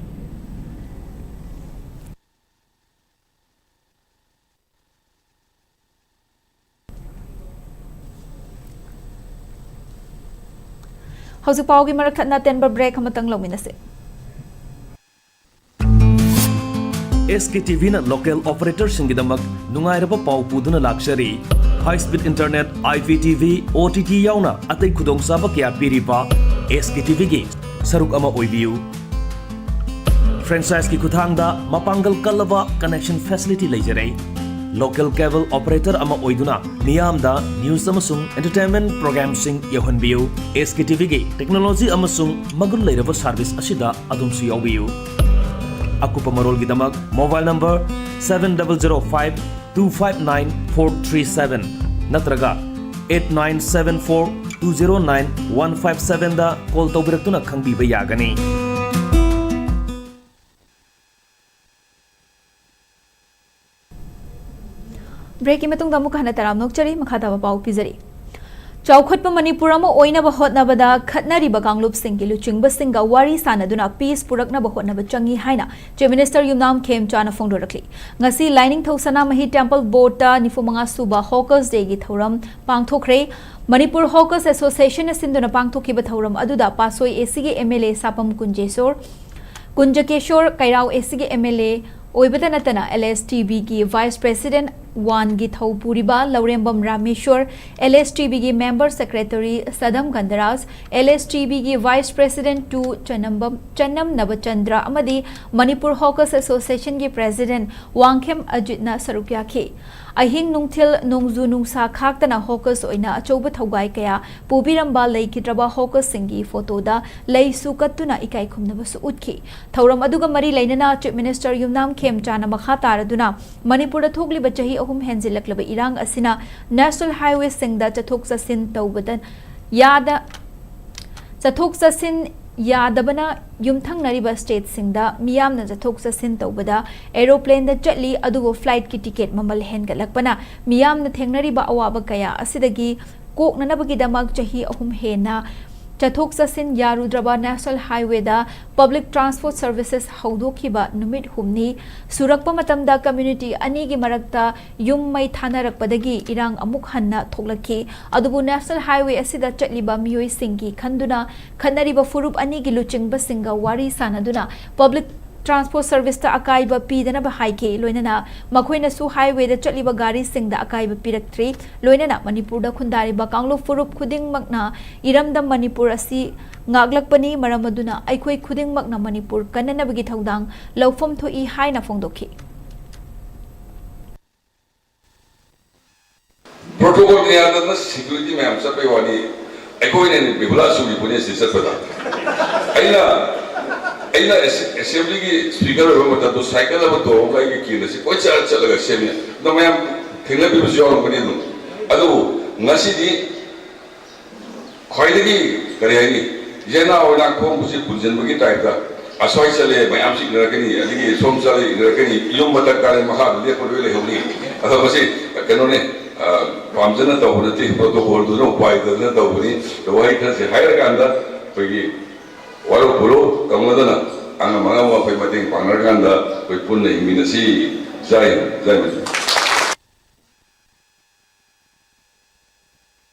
ꯍꯧꯖꯤꯛ ꯄꯥꯎꯒꯤ ꯃꯔꯛ ꯊꯠꯅ ꯑꯇꯦꯟꯕ ꯕ꯭ꯔꯦꯛ ꯑꯃꯇꯪ ꯂꯧꯃꯤꯟꯅꯁꯤ꯫ ꯑꯦꯁ ꯀꯦ ꯇꯤ ꯚꯤꯅ ꯂꯣꯀꯦꯜ ꯑꯣꯄꯔꯦꯇꯔꯁꯤꯡꯒꯤꯗꯃꯛ ꯅꯨꯡꯉꯥꯏꯔꯕ ꯄꯥꯎ ꯄꯨꯗꯨꯅ ꯂꯥꯛꯆꯔꯤ꯫ High speed internet, I P T V, O T T ꯌꯥꯎꯅ ꯑꯇꯩ ꯈꯨꯗꯣꯡꯆꯥꯕ ꯀꯌꯥ ꯄꯤꯔꯤꯕ ꯑꯦꯁ ꯀꯦ ꯇꯤ ꯚꯤꯒꯤ ꯁꯔꯨꯛ ꯑꯃ ꯑꯣꯏꯕꯤꯌꯨ꯫ ꯐ꯭ꯔꯦꯟꯆꯥꯏꯖꯀꯤ ꯈꯨꯠꯊꯥꯡꯗ ꯃꯄꯥꯡꯒꯜ ꯀꯜꯂꯕ ꯀꯅꯦꯛꯁꯟ ꯐꯦꯁꯤꯂꯤꯇꯤ ꯂꯩꯖꯔꯦ꯫ ꯂꯣꯀꯦꯜ ꯀꯦꯕꯜ ꯑꯣꯄꯔꯦꯇꯔ ꯑꯃ ꯑꯣꯏꯗꯨꯅ ꯃꯤꯌꯥꯝꯗ ꯅ꯭ꯌꯨꯁ ꯑꯃꯁꯨꯡ ꯑꯦꯟꯇꯔꯇꯦꯟꯃꯦꯟ ꯄ꯭ꯔꯣꯒ꯭ꯔꯥꯝꯁꯤꯡ ꯌꯧꯍꯟꯕꯤꯌꯨ꯫ ꯑꯦꯁ ꯀꯦ ꯇꯤ ꯚꯤꯒꯤ ꯇꯦꯛꯅꯣꯂꯣꯖꯤ ꯑꯃꯁꯨꯡ ꯃꯒꯨꯟ ꯂꯩꯔꯕ ꯁꯔꯚꯤꯁ ꯑꯁꯤꯗ ꯑꯗꯣꯝꯁꯨ ꯌꯥꯎꯕꯤꯌꯨ꯫ ꯑꯀꯨꯞꯄ ꯃꯔꯣꯜꯒꯤꯗꯃꯛ mobile number seven double zero five two five nine four three seven ꯅꯠꯇ꯭ꯔꯒ eight nine seven four two zero nine one five sevenꯗ ꯀꯣꯜ ꯇꯧꯕꯤꯔꯛꯇꯨꯅ ꯈꯪꯕꯤꯕ ꯌꯥꯒꯅꯤ꯫ ꯕ꯭ꯔꯦꯛꯀꯤ ꯃꯇꯨꯡꯗ ꯑꯃꯨꯛ ꯍꯟꯅ ꯇꯔꯥꯝꯅ ꯑꯣꯛꯆꯔꯤ꯫ ꯃꯈꯥ ꯇꯥꯕ ꯄꯥꯎ ꯄꯤꯖꯔꯤ꯫ ꯆꯥꯎꯈꯠꯄ ꯃꯅꯤꯄꯨꯔ ꯑꯃ ꯑꯣꯏꯅꯕ ꯍꯣꯠꯅꯕꯗ ꯈꯠꯅꯔꯤꯕ ꯀꯥꯡꯂꯨꯞꯁꯤꯡꯒꯤ ꯂꯨꯆꯤꯡꯕꯁꯤꯡꯒ ꯋꯥꯔꯤ ꯁꯥꯅꯗꯨꯅ ꯄꯤꯁ ꯄꯨꯔꯛꯅꯕ ꯍꯣꯠꯅꯕ ꯆꯪꯏ ꯍꯥꯏꯅ ꯆꯤꯐ ꯃꯤꯅꯤꯁꯇꯔ ꯌꯨꯝꯅꯥꯝ ꯈꯦꯝꯆꯥꯅ ꯐꯣꯡꯗꯣꯔꯛꯂꯤ꯫ ꯉꯁꯤ ꯂꯥꯏꯅꯤꯡꯊꯧ ꯁꯅꯥꯃꯍꯤ ꯇꯦꯝꯄꯜ ꯕꯣꯔꯗꯇ ꯅꯤꯐꯨ ꯃꯉꯥ ꯁꯨꯕ ꯍꯣꯀꯔꯁ ꯗꯦꯒꯤ ꯊꯧꯔꯝ ꯄꯥꯡꯊꯣꯛꯈ꯭ꯔꯦ꯫ ꯃꯅꯤꯄꯨꯔ ꯍꯣꯀꯔꯁ ꯑꯦꯁꯣꯁꯤꯌꯦꯁꯟꯅ ꯁꯤꯟꯗꯨꯅ ꯄꯥꯡꯊꯣꯛꯈꯤꯕ ꯊꯧꯔꯝ ꯑꯗꯨꯗ ꯄꯥꯠꯁꯣꯏ ꯑꯦ ꯁꯤꯒꯤ ꯑꯦꯝ ꯑꯦꯜ ꯑꯦ ꯁꯥꯄꯝ ꯀꯨꯟꯖꯦꯁꯣꯔ, ꯀꯨꯟꯖꯀꯦꯁꯣꯔ, ꯀꯩꯔꯥꯎ ꯑꯦ ꯁꯤꯒꯤ ꯑꯦꯝ ꯑꯦꯜ ꯑꯦ ꯑꯣꯏꯕꯇ ꯅꯠꯇꯅ ꯑꯦꯜ ꯑꯦꯁ ꯇꯤ ꯚꯤꯒꯤ ꯚꯥꯏꯁ ꯄ꯭ꯔꯦꯁꯤꯗꯦꯟꯠ ꯋꯥꯟꯒꯤ ꯊꯧ ꯄꯨꯔꯤꯕ ꯂꯧꯔꯦꯝꯕꯝ ꯔꯥꯃꯦꯁꯣꯔ, ꯑꯦꯜ ꯑꯦꯁ ꯇꯤ ꯚꯤꯒꯤ ꯃꯦꯝꯕꯔ ꯁꯦꯀ꯭ꯔꯦꯇꯔꯤ ꯁꯗꯝ ꯒꯟꯙꯔꯥꯖ, ꯑꯦꯜ ꯑꯦꯁ ꯇꯤ ꯚꯤꯒꯤ ꯚꯥꯏꯁ ꯄ꯭ꯔꯦꯁꯤꯗꯦꯟꯠ ꯇꯨ ꯆꯅꯝꯕꯝ, ꯆꯅꯝ ꯅꯕꯆꯟꯗ꯭ꯔ ꯑꯃꯗꯤ ꯃꯅꯤꯄꯨꯔ ꯍꯣꯀꯔꯁ ꯑꯦꯁꯣꯁꯤꯌꯦꯁꯟꯒꯤ ꯄ꯭ꯔꯦꯁꯤꯗꯦꯟꯠ ꯋꯥꯡꯈꯦꯝ ꯑꯖꯤꯠꯅ ꯁꯔꯨꯛ ꯌꯥꯈꯤ꯫ ꯑꯍꯤꯡ ꯅꯨꯡꯊꯤꯜ, ꯅꯣꯡꯖꯨ ꯅꯨꯡꯁꯥ ꯈꯥꯛꯇꯅ ꯍꯣꯀꯔꯁ ꯑꯣꯏꯅ ꯑꯆꯧꯕ ꯊꯧꯒꯥꯏ ꯀꯌꯥ ꯄꯨꯕꯤꯔꯝꯕ ꯂꯩꯈꯤꯗ꯭ꯔꯕ ꯍꯣꯀꯔꯁꯁꯤꯡꯒꯤ ꯐꯣꯇꯣꯗ ꯂꯩꯁꯨ ꯀꯠꯇꯨꯅ ꯏꯀꯥꯏ ꯈꯨꯝꯅꯕꯁꯨ ꯎꯠꯈꯤ꯫ ꯊꯧꯔꯝ ꯑꯗꯨꯒ ꯃꯔꯤ ꯂꯩꯅꯅ ꯆꯤꯐ ꯃꯤꯅꯤꯁꯇꯔ ꯌꯨꯝꯅꯥꯝ ꯈꯦꯝꯆꯥꯅ ꯃꯈꯥ ꯇꯥꯔꯗꯨꯅ ꯃꯅꯤꯄꯨꯔꯗ ꯊꯣꯛꯂꯤꯕ ꯆꯍꯤ ꯑꯍꯨꯝ ꯍꯦꯟꯖꯤꯜꯂꯛꯂꯕ ꯏꯔꯥꯡ ꯑꯁꯤꯅ ꯅꯦꯁꯅꯦꯜ ꯍꯥꯏꯋꯦꯁꯤꯡꯗ ꯆꯠꯊꯣꯛ ꯆꯠꯁꯤꯟ ꯇꯧꯕꯗ ꯌꯥꯗ, ꯆꯠꯊꯣꯛ ꯆꯠꯁꯤꯟ ꯌꯥꯗꯕꯅ ꯌꯨꯝꯊꯪꯅꯔꯤꯕ ꯁ꯭ꯇꯦꯠꯁꯤꯡꯗ ꯃꯤꯌꯥꯝꯅ ꯆꯠꯊꯣꯛ ꯆꯠꯁꯤꯟ ꯇꯧꯕꯗ ꯑꯦꯔꯣꯄ꯭ꯂꯦꯟꯗ ꯆꯠꯂꯤ, ꯑꯗꯨꯕꯨ ꯐ꯭ꯂꯥꯏꯠꯀꯤ ꯇꯤꯀꯦꯠ ꯃꯃꯜ ꯍꯦꯟꯒꯠꯂꯛꯄꯅ ꯃꯤꯌꯥꯝꯅ ꯊꯦꯡꯅꯔꯤꯕ ꯑꯋꯥꯕ ꯀꯌꯥ ꯑꯁꯤꯗꯒꯤ ꯀꯣꯛꯅꯅꯕꯒꯤꯗꯃꯛ ꯆꯍꯤ ꯑꯍꯨꯝ ꯍꯦꯟꯅ ꯆꯠꯊꯣꯛ ꯆꯠꯁꯤꯟ ꯌꯥꯔꯨꯗ꯭ꯔꯕ ꯅꯦꯁꯅꯦꯜ ꯍꯥꯏꯋꯦꯗ ꯄꯕ꯭ꯂꯤꯛ ꯇ꯭ꯔꯥꯟꯁꯄꯣꯔꯠ ꯁꯔꯚꯤꯁꯦꯁ ꯍꯧꯗꯣꯛꯈꯤꯕ ꯅꯨꯃꯤꯠ ꯍꯨꯝꯅꯤ ꯁꯨꯔꯛꯄ ꯃꯇꯝꯗ ꯀꯝꯃ꯭ꯌꯨꯅꯤꯇꯤ ꯑꯅꯤꯒꯤ ꯃꯔꯛꯇ ꯌꯨꯝ ꯃꯩ ꯊꯥꯅꯔꯛꯄꯗꯒꯤ ꯏꯔꯥꯡ ꯑꯃꯨꯛ ꯍꯟꯅ ꯊꯣꯛꯂꯛꯈꯤ꯫ ꯑꯗꯨꯕꯨ ꯅꯦꯁꯅꯦꯜ ꯍꯥꯏꯋꯦ ꯑꯁꯤꯗ ꯆꯠꯂꯤꯕ ꯃꯤꯑꯣꯏꯁꯤꯡꯒꯤ ꯈꯟꯗꯨꯅ ꯈꯠꯅꯔꯤꯕ ꯐꯨꯔꯨꯞ ꯑꯅꯤꯒꯤ ꯂꯨꯆꯤꯡꯕꯁꯤꯡꯒ ꯋꯥꯔꯤ ꯁꯥꯅꯗꯨꯅ ꯄꯕ꯭ꯂꯤꯛ ꯇ꯭ꯔꯥꯟꯁꯄꯣꯔꯠ ꯁꯔꯚꯤꯁꯇ ꯑꯀꯥꯏꯕ ꯄꯤꯗꯅꯕ ꯍꯥꯏꯈꯤ꯫ ꯂꯣꯏꯅꯅ ꯃꯈꯣꯏꯅꯁꯨ ꯍꯥꯏꯋꯦꯗ ꯆꯠꯂꯤꯕ ꯒꯥꯔꯤꯁꯤꯡꯗ ꯑꯀꯥꯏꯕ ꯄꯤꯔꯛꯇ꯭ꯔꯤ꯫ ꯂꯣꯏꯅꯅ ꯃꯅꯤꯄꯨꯔꯗ ꯈꯨꯟꯗꯥꯔꯤꯕ ꯀꯥꯡꯂꯨꯞ ꯐꯨꯔꯨꯞ ꯈꯨꯗꯤꯡꯃꯛꯅ ꯏꯔꯝꯗꯝ ꯃꯅꯤꯄꯨꯔ ꯑꯁꯤ ꯉꯥꯛꯂꯛꯄꯅꯤ꯫ ꯃꯔꯝ ꯑꯗꯨꯅ ꯑꯩꯈꯣꯏ ꯈꯨꯗꯤꯡꯃꯛꯅ ꯃꯅꯤꯄꯨꯔ ꯀꯟꯅꯅꯕꯒꯤ ꯊꯧꯗꯥꯡ ꯂꯧꯐꯝ ꯊꯣꯛꯏ ꯍꯥꯏꯅ ꯐꯣꯡꯗꯣꯛꯈꯤ꯫ ꯄ꯭ꯔꯣꯇꯣꯀꯣꯜ ꯀꯌꯥꯗꯅ ꯁꯦꯀ꯭ꯌꯨꯔꯤꯇꯤ ꯃꯌꯥꯝ ꯆꯠꯄꯩ ꯋꯥꯅꯤ꯫ ꯑꯩꯈꯣꯏꯅ ꯕꯤꯕꯨꯂꯥ ꯆꯨꯔꯤꯕꯅꯤ ꯁꯤ ꯆꯠꯄꯗ꯫ ꯑꯩꯅ ꯑꯩꯅ ꯑꯦꯁ- ꯑꯦꯁꯦꯝꯕ꯭ꯂꯤꯒꯤ ꯁ꯭ꯄꯤꯀꯔ ꯑꯣꯏꯕ ꯃꯇꯝꯗ ꯁꯥꯏꯀꯜ ꯑꯃ ꯇꯣꯡꯉꯒ ꯑꯩꯒꯤ ꯀꯦꯟꯗꯁꯤ ꯀꯣꯏꯆꯠ ꯆꯠꯂꯒ ꯁꯦꯝꯃꯤ꯫ ꯑꯗꯣ ꯃꯌꯥꯝ ꯊꯦꯡꯅꯕꯤꯕꯁꯨ ꯌꯥꯎꯔꯝꯒꯅꯤ꯫ ꯑꯗꯨꯝ ꯑꯗꯨꯕꯨ ꯉꯁꯤꯗꯤ ꯈ꯭ꯋꯥꯏꯗꯒꯤ, ꯀꯔꯤ ꯍꯥꯏꯅꯤ, ꯌꯦꯅꯥ ꯑꯣꯏꯅꯥ ꯈꯣꯡꯕꯁꯤ ꯄꯨꯟꯁꯤꯟꯕꯒꯤ ꯇꯥꯏꯞꯇ ꯑꯁ꯭ꯋꯥꯏ ꯆꯠꯂꯦ ꯃꯌꯥꯝꯁꯤ ꯏꯟꯅꯔꯛꯀꯅꯤ, ꯑꯗꯒꯤ ꯁꯣꯝ ꯆꯠꯂꯦ ꯏꯟꯅꯔꯛꯀꯅꯤ, ꯌꯨꯝ ꯃꯊꯛ ꯀꯥꯔꯦ ꯃꯈꯥꯗ ꯂꯦꯞꯄ ꯂꯣꯏ ꯂꯩꯍꯧꯅꯤ꯫ ꯑꯗꯣ ꯃꯁꯤ ꯀꯩꯅꯣꯅꯦ, ꯑ, ꯄꯥꯝꯖꯅ ꯇꯧꯕ ꯅꯠꯇꯦ, ꯄ꯭ꯔꯣꯇꯣꯀꯣꯜꯗꯨꯅ ꯎꯄꯥꯏ ꯂꯩꯇꯗꯅ ꯇꯧꯕꯅꯤ꯫ ꯑꯗꯣ ꯋꯥꯍꯩ ꯈꯔꯁꯦ ꯍꯥꯏꯔꯀꯥꯟꯗ ꯑꯩꯈꯣꯏꯒꯤ ꯋꯥꯔꯧ ꯄꯨꯔꯧ ꯇꯧꯅꯗꯅ ꯑꯉꯝ ꯑꯉꯝꯕ ꯑꯩꯈꯣꯏ ꯃꯇꯦꯡ ꯄꯥꯡꯅꯔꯀꯥꯟꯗ ꯑꯩꯈꯣꯏ ꯄꯨꯟꯅ ꯍꯤꯡꯃꯤꯟꯅꯁꯤ꯫ Jai Hind, Jai Meitei.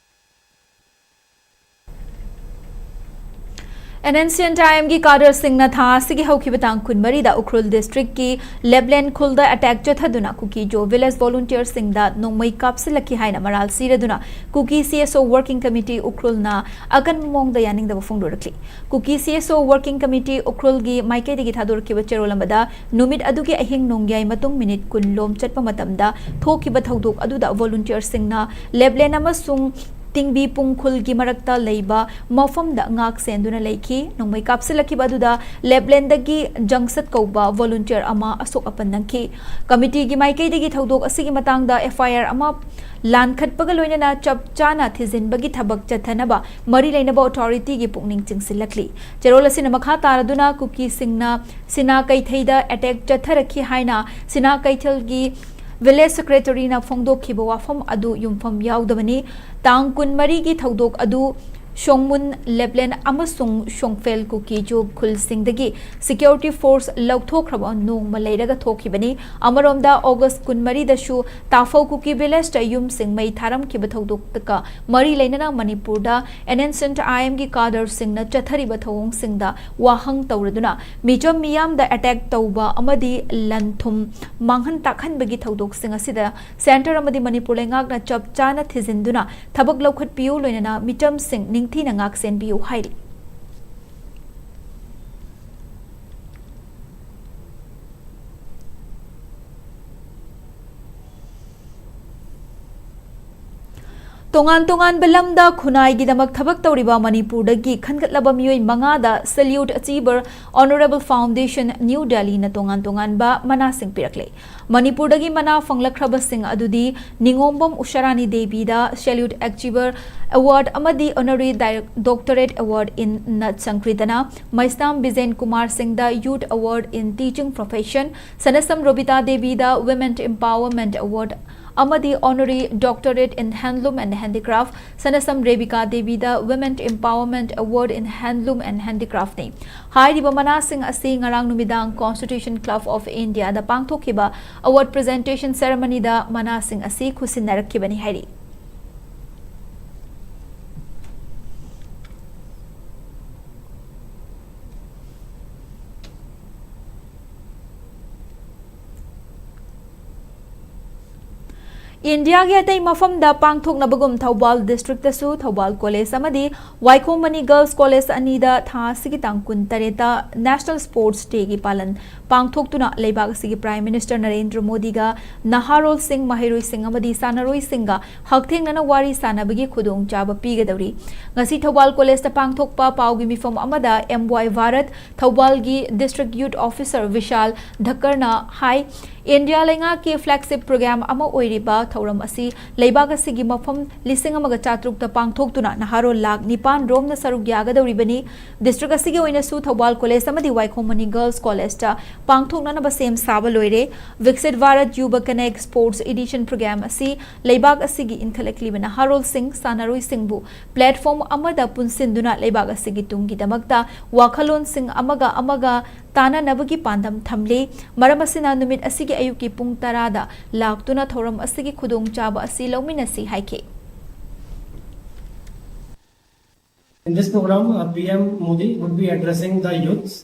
N N C N T I ꯑꯦꯝꯒꯤ ꯀꯥꯗꯔꯁꯤꯡꯅ ꯊꯥ ꯑꯁꯤꯒꯤ ꯍꯧꯈꯤꯕ ꯇꯥꯡ ꯀꯨꯟꯃꯔꯤꯗ ꯎꯈ꯭ꯔꯨꯜ ꯗꯤꯁꯇ꯭ꯔꯤꯛꯀꯤ ꯂꯦꯞꯂꯦꯟ ꯈꯨꯜꯗ ꯑꯦꯇꯦꯛ ꯆꯠꯊꯗꯨꯅ ꯀꯨꯀꯤꯖꯣ ꯚꯤꯂꯦꯖ ꯚꯣꯂꯨꯟꯇꯤꯌꯔꯁꯤꯡꯗ ꯅꯣꯡꯃꯩ ꯀꯥꯞꯁꯤꯜꯂꯛꯈꯤ ꯍꯥꯏꯅ ꯃꯔꯥꯜ ꯁꯤꯔꯗꯨꯅ ꯀꯨꯀꯤ ꯁꯤ ꯑꯦꯁ ꯑꯣ ꯋꯥꯔꯀꯤꯡ ꯀꯃꯤꯇꯤ ꯎꯈ꯭ꯔꯨꯜꯅ ꯑꯀꯟꯕ ꯃꯑꯣꯡꯗ ꯌꯥꯅꯤꯡꯗꯕ ꯐꯣꯡꯗꯣꯔꯛꯂꯤ꯫ ꯀꯨꯀꯤ ꯁꯤ ꯑꯦꯁ ꯑꯣ ꯋꯥꯔꯀꯤꯡ ꯀꯃꯤꯇꯤ ꯎꯈ꯭ꯔꯨꯜꯒꯤ ꯃꯥꯏꯀꯩꯗꯒꯤ ꯊꯥꯗꯣꯔꯛꯈꯤꯕ ꯆꯦꯔꯣꯜ ꯑꯃꯗ ꯅꯨꯃꯤꯠ ꯑꯗꯨꯒꯤ ꯑꯍꯤꯡ ꯅꯣꯡꯌꯥꯏ ꯃꯇꯨꯡ ꯃꯤꯅꯤꯠ ꯀꯨꯟ ꯂꯣꯝ ꯆꯠꯄ ꯃꯇꯝꯗ ꯊꯣꯛꯈꯤꯕ ꯊꯧꯗꯣꯛ ꯑꯗꯨꯗ ꯚꯣꯂꯨꯟꯇꯤꯌꯔꯁꯤꯡꯅ ꯂꯦꯞꯂꯦꯟ ꯑꯃꯁꯨꯡ ꯇꯤꯡꯕꯤ ꯄꯨꯡ ꯈꯨꯜꯒꯤ ꯃꯔꯛꯇ ꯂꯩꯕ ꯃꯐꯝꯗ ꯉꯥꯛ ꯁꯦꯟꯗꯨꯅ ꯂꯩꯈꯤ꯫ ꯅꯣꯡꯃꯩ ꯀꯥꯞꯁꯤꯜꯂꯛꯈꯤꯕ ꯑꯗꯨꯗ ꯂꯦꯞꯂꯦꯟꯗꯒꯤ ꯖꯪꯁꯠ ꯀꯧꯕ ꯚꯣꯂꯨꯟꯇꯤꯌꯔ ꯑꯃ ꯑꯁꯣꯛ ꯑꯄꯟ ꯅꯪꯈꯤ꯫ ꯀꯃꯤꯇꯤꯒꯤ ꯃꯥꯏꯀꯩꯗꯒꯤ ꯊꯧꯗꯣꯛ ꯑꯁꯤꯒꯤ ꯃꯇꯥꯡꯗ ꯑꯦꯐ ꯑꯥꯏ ꯑꯥꯔ ꯑꯃ ꯂꯥꯟꯈꯠꯄꯒ ꯂꯣꯏꯅꯅ ꯆꯞ ꯆꯥꯅ ꯊꯤꯖꯤꯟꯕꯒꯤ ꯊꯕꯛ ꯆꯠꯊꯅꯕ ꯃꯔꯤ ꯂꯩꯅꯕ ꯑꯣꯊꯣꯔꯤꯇꯤꯒꯤ ꯄꯨꯛꯅꯤꯡ ꯆꯤꯡꯁꯤꯜꯂꯛꯂꯤ꯫ ꯆꯦꯔꯣꯜ ꯑꯁꯤꯅ ꯃꯈꯥ ꯇꯥꯔꯗꯨꯅ ꯀꯨꯀꯤꯁꯤꯡꯅ ꯁꯤꯅꯥ ꯀꯩꯊꯩꯗ ꯑꯦꯇꯦꯛ ꯆꯠꯊꯔꯛꯈꯤ ꯍꯥꯏꯅ ꯁꯤꯅꯥ ꯀꯩꯊꯦꯜꯒꯤ ꯚꯤꯂꯦꯖ ꯁꯦꯀ꯭ꯔꯦꯇꯔꯤꯅ ꯐꯣꯡꯗꯣꯛꯈꯤꯕ ꯋꯥꯐꯝ ꯑꯗꯨ ꯌꯨꯝꯐꯝ ꯌꯥꯎꯗꯕꯅꯤ꯫ ꯇꯥꯡ ꯀꯨꯟꯃꯔꯤꯒꯤ ꯊꯧꯗꯣꯛ ꯑꯗꯨ ꯁꯣꯡꯃꯨꯟ, ꯂꯦꯞꯂꯦꯟ ꯑꯃꯁꯨꯡ ꯁꯣꯡꯐꯦꯜ ꯀꯨꯀꯤꯖꯨ ꯈꯨꯜꯁꯤꯡꯗꯒꯤ ꯁꯤꯀ꯭ꯌꯨꯔꯤꯇꯤ ꯐꯣꯔꯁ ꯂꯧꯊꯣꯛꯈ꯭ꯔꯕ ꯅꯣꯡꯃ ꯂꯩꯔꯒ ꯊꯣꯛꯈꯤꯕꯅꯤ꯫ ꯑꯃꯔꯣꯝꯗ, ꯑꯣꯒꯁ ꯀꯨꯟꯃꯔꯤꯗꯁꯨ ꯇꯥꯐꯧ ꯀꯨꯀꯤ ꯚꯤꯂꯦꯖꯇ ꯌꯨꯝꯁꯤꯡ ꯃꯩ ꯊꯥꯔꯝꯈꯤꯕ ꯊꯧꯗꯣꯛꯇꯒ ꯃꯔꯤ ꯂꯩꯅꯅ ꯃꯅꯤꯄꯨꯔꯗ ꯑꯦꯟ ꯑꯦꯟ ꯁꯦꯟꯇ ꯑꯥꯏ ꯑꯦꯝꯒꯤ ꯀꯥꯗꯔꯁꯤꯡꯅ ꯆꯠꯊꯔꯤꯕ ꯊꯧꯑꯣꯡꯁꯤꯡꯗ ꯋꯥꯍꯪ ꯇꯧꯔꯗꯨꯅ ꯃꯤꯆꯝ ꯃꯤꯌꯥꯝꯗ ꯑꯦꯇꯦꯛ ꯇꯧꯕ ꯑꯃꯗꯤ ꯂꯟ ꯊꯨꯝ ꯃꯥꯡꯍꯟ ꯇꯥꯛꯍꯟꯕꯒꯤ ꯊꯧꯗꯣꯛꯁꯤꯡ ꯑꯁꯤꯗ ꯁꯦꯟꯇꯔ ꯑꯃꯗꯤ ꯃꯅꯤꯄꯨꯔ ꯂꯩꯉꯥꯛꯅ ꯆꯞ ꯆꯥꯅ ꯊꯤꯖꯤꯟꯗꯨꯅ ꯊꯕꯛ ꯂꯧꯈꯠꯄꯤꯌꯨ, ꯂꯣꯏꯅꯅ ꯃꯤꯆꯝꯁꯤꯡ ꯅꯤꯡꯊꯤꯅ ꯉꯥꯛ ꯁꯦꯟꯕꯤꯌꯨ ꯍꯥꯏꯔꯤ꯫ ꯇꯣꯉꯥꯟ ꯇꯣꯉꯥꯟꯕ ꯂꯝꯗ ꯈꯨꯟꯅꯥꯏꯒꯤꯗꯃꯛ ꯊꯕꯛ ꯇꯧꯔꯤꯕ ꯃꯅꯤꯄꯨꯔꯗꯒꯤ ꯈꯟꯒꯠꯂꯕ ꯃꯤꯑꯣꯏ ꯃꯉꯥꯗ Salute Achiever Honourable Foundation, New Delhi ꯅ ꯇꯣꯉꯥꯟ ꯇꯣꯉꯥꯟꯕ ꯃꯅꯥꯁꯤꯡ ꯄꯤꯔꯛꯂꯦ꯫ ꯃꯅꯤꯄꯨꯔꯗꯒꯤ ꯃꯅꯥ ꯐꯪꯂꯛꯈ꯭ꯔꯕꯁꯤꯡ ꯑꯗꯨꯗꯤ ꯅꯤꯉꯣꯝꯕꯝ ꯎꯁꯥꯔꯥꯅꯤ ꯗꯦꯕꯤꯗ Salute Achiever Award ꯑꯃꯗꯤ Honorary Di-, Doctorate Award in Nat Sankritana, ꯃꯩꯁꯅꯥꯝ ꯕꯤꯖꯦꯟ ꯀꯨꯃꯥꯔ ꯁꯤꯡꯗ Youth Award in Teaching Profession, ꯁꯅꯁꯝ Robita ꯗꯦꯕꯤꯗ Women Empowerment Award ꯑꯃꯗꯤ Honorary Doctorate in Handloom and Handicraft, ꯁꯅꯁꯝ Rebika ꯗꯦꯕꯤꯗ Women Empowerment Award in Handloom and Handicraft ꯅꯤ꯫ ꯍꯥꯏꯔꯤꯕ ꯃꯅꯥꯁꯤꯡ ꯑꯁꯤ ꯉꯔꯥꯡ ꯅꯨꯃꯤꯗꯥꯡ Constitution Club of India ꯗ ꯄꯥꯡꯊꯣꯛꯈꯤꯕ award presentation ceremony ꯗ ꯃꯅꯥꯁꯤꯡ ꯑꯁꯤ ꯈꯨꯠꯁꯤꯟꯅꯔꯛꯈꯤꯕꯅꯤ ꯍꯥꯏꯔꯤ꯫ ꯏꯟꯗꯤꯌꯥꯒꯤ ꯑꯇꯩ ꯃꯐꯝꯗ ꯄꯥꯡꯊꯣꯛꯅꯕꯒꯨꯝ ꯊꯧꯕꯥꯜ ꯗꯤꯁꯇ꯭ꯔꯤꯛꯇꯁꯨ ꯊꯧꯕꯥꯜ ꯀꯣꯂꯦꯖ ꯑꯃꯗꯤ ꯋꯥꯏꯈꯣꯝ ꯃꯅꯤ ꯒꯔꯜꯁ ꯀꯣꯂꯦꯖ ꯑꯅꯤꯗ ꯊꯥ ꯑꯁꯤꯒꯤ ꯇꯥꯡ ꯀꯨꯟꯇꯔꯦꯠꯇ National Sports Day ꯒꯤ ꯄꯥꯂꯟ ꯄꯥꯡꯊꯣꯛꯇꯨꯅ ꯂꯩꯕꯥꯛ ꯑꯁꯤꯒꯤ Prime Minister ꯅꯔꯦꯟꯗ꯭ꯔ ꯃꯣꯗꯤꯒ ꯅꯍꯥꯔꯣꯜꯁꯤꯡ, ꯃꯍꯩꯔꯣꯏꯁꯤꯡ ꯑꯃꯗꯤ ꯁꯥꯟꯅꯔꯣꯏꯁꯤꯡꯒ ꯍꯛꯊꯦꯡꯅꯅ ꯋꯥꯔꯤ ꯁꯥꯟꯅꯕꯒꯤ ꯈꯨꯗꯣꯡꯆꯥꯕ ꯄꯤꯒꯗꯧꯔꯤ꯫ ꯉꯁꯤ ꯊꯧꯕꯥꯜ ꯀꯣꯂꯦꯖꯇ ꯄꯥꯡꯊꯣꯛꯄ ꯄꯥꯎꯒꯤ ꯃꯤꯐꯝ ꯑꯃꯗ M Y Bharat, ꯊꯧꯕꯥꯜꯒꯤ District Youth Officer ꯕꯤꯁꯥꯜ ꯙꯛꯀꯔꯅ ꯍꯥꯏ, ꯏꯟꯗꯤꯌꯥ ꯂꯩꯉꯥꯛꯀꯤ flagship program ꯑꯃ ꯑꯣꯏꯔꯤꯕ ꯊꯧꯔꯝ ꯑꯁꯤ ꯂꯩꯕꯥꯛ ꯑꯁꯤꯒꯤ ꯃꯐꯝ ꯂꯤꯁꯤꯡ ꯑꯃꯒ ꯆꯥꯇ꯭ꯔꯨꯛꯇ ꯄꯥꯡꯊꯣꯛꯇꯨꯅ ꯅꯍꯥꯔꯣꯜ ꯂꯥꯈ ꯅꯤꯄꯥꯟ ꯔꯣꯝꯅ ꯁꯔꯨꯛ ꯌꯥꯒꯗꯧꯔꯤꯕꯅꯤ꯫ District ꯑꯁꯤꯒꯤ ꯑꯣꯏꯅꯁꯨ ꯊꯧꯕꯥꯜ ꯀꯣꯂꯦꯖ ꯑꯃꯗꯤ ꯋꯥꯏꯈꯣꯝ ꯃꯅꯤ ꯒꯔꯜꯁ ꯀꯣꯂꯦꯖꯇ ꯄꯥꯡꯊꯣꯛꯅꯅꯕ ꯁꯦꯝ ꯁꯥꯕ ꯂꯣꯏꯔꯦ꯫ Viksit Bharat Yuva Connect Sports Edition program ꯑꯁꯤ ꯂꯩꯕꯥꯛ ꯑꯁꯤꯒꯤ ꯏꯟꯈꯠꯂꯛꯂꯤꯕ ꯅꯍꯥꯔꯣꯜꯁꯤꯡ, ꯁꯥꯟꯅꯔꯣꯏꯁꯤꯡꯕꯨ platform ꯑꯃꯗ ꯄꯨꯟꯁꯤꯟꯗꯨꯅ ꯂꯩꯕꯥꯛ ꯑꯁꯤꯒꯤ ꯇꯨꯡꯒꯤꯗꯃꯛꯇ ꯋꯥꯈꯜꯂꯣꯟꯁꯤꯡ ꯑꯃꯒ ꯑꯃꯒ ꯇꯥꯟꯅꯅꯕꯒꯤ ꯄꯥꯟꯗꯝ ꯊꯝꯂꯤ꯫ ꯃꯔꯝ ꯑꯁꯤꯅ ꯅꯨꯃꯤꯠ ꯑꯁꯤꯒꯤ ꯑꯌꯨꯛꯀꯤ ꯄꯨꯡ ꯇꯔꯥꯗ ꯂꯥꯛꯇꯨꯅ ꯊꯧꯔꯝ ꯑꯁꯤꯒꯤ ꯈꯨꯗꯣꯡꯆꯥꯕ ꯑꯁꯤ ꯂꯧꯃꯤꯟꯅꯁꯤ ꯍꯥꯏꯈꯤ꯫ In this program, uh, P M Modi would be addressing the youths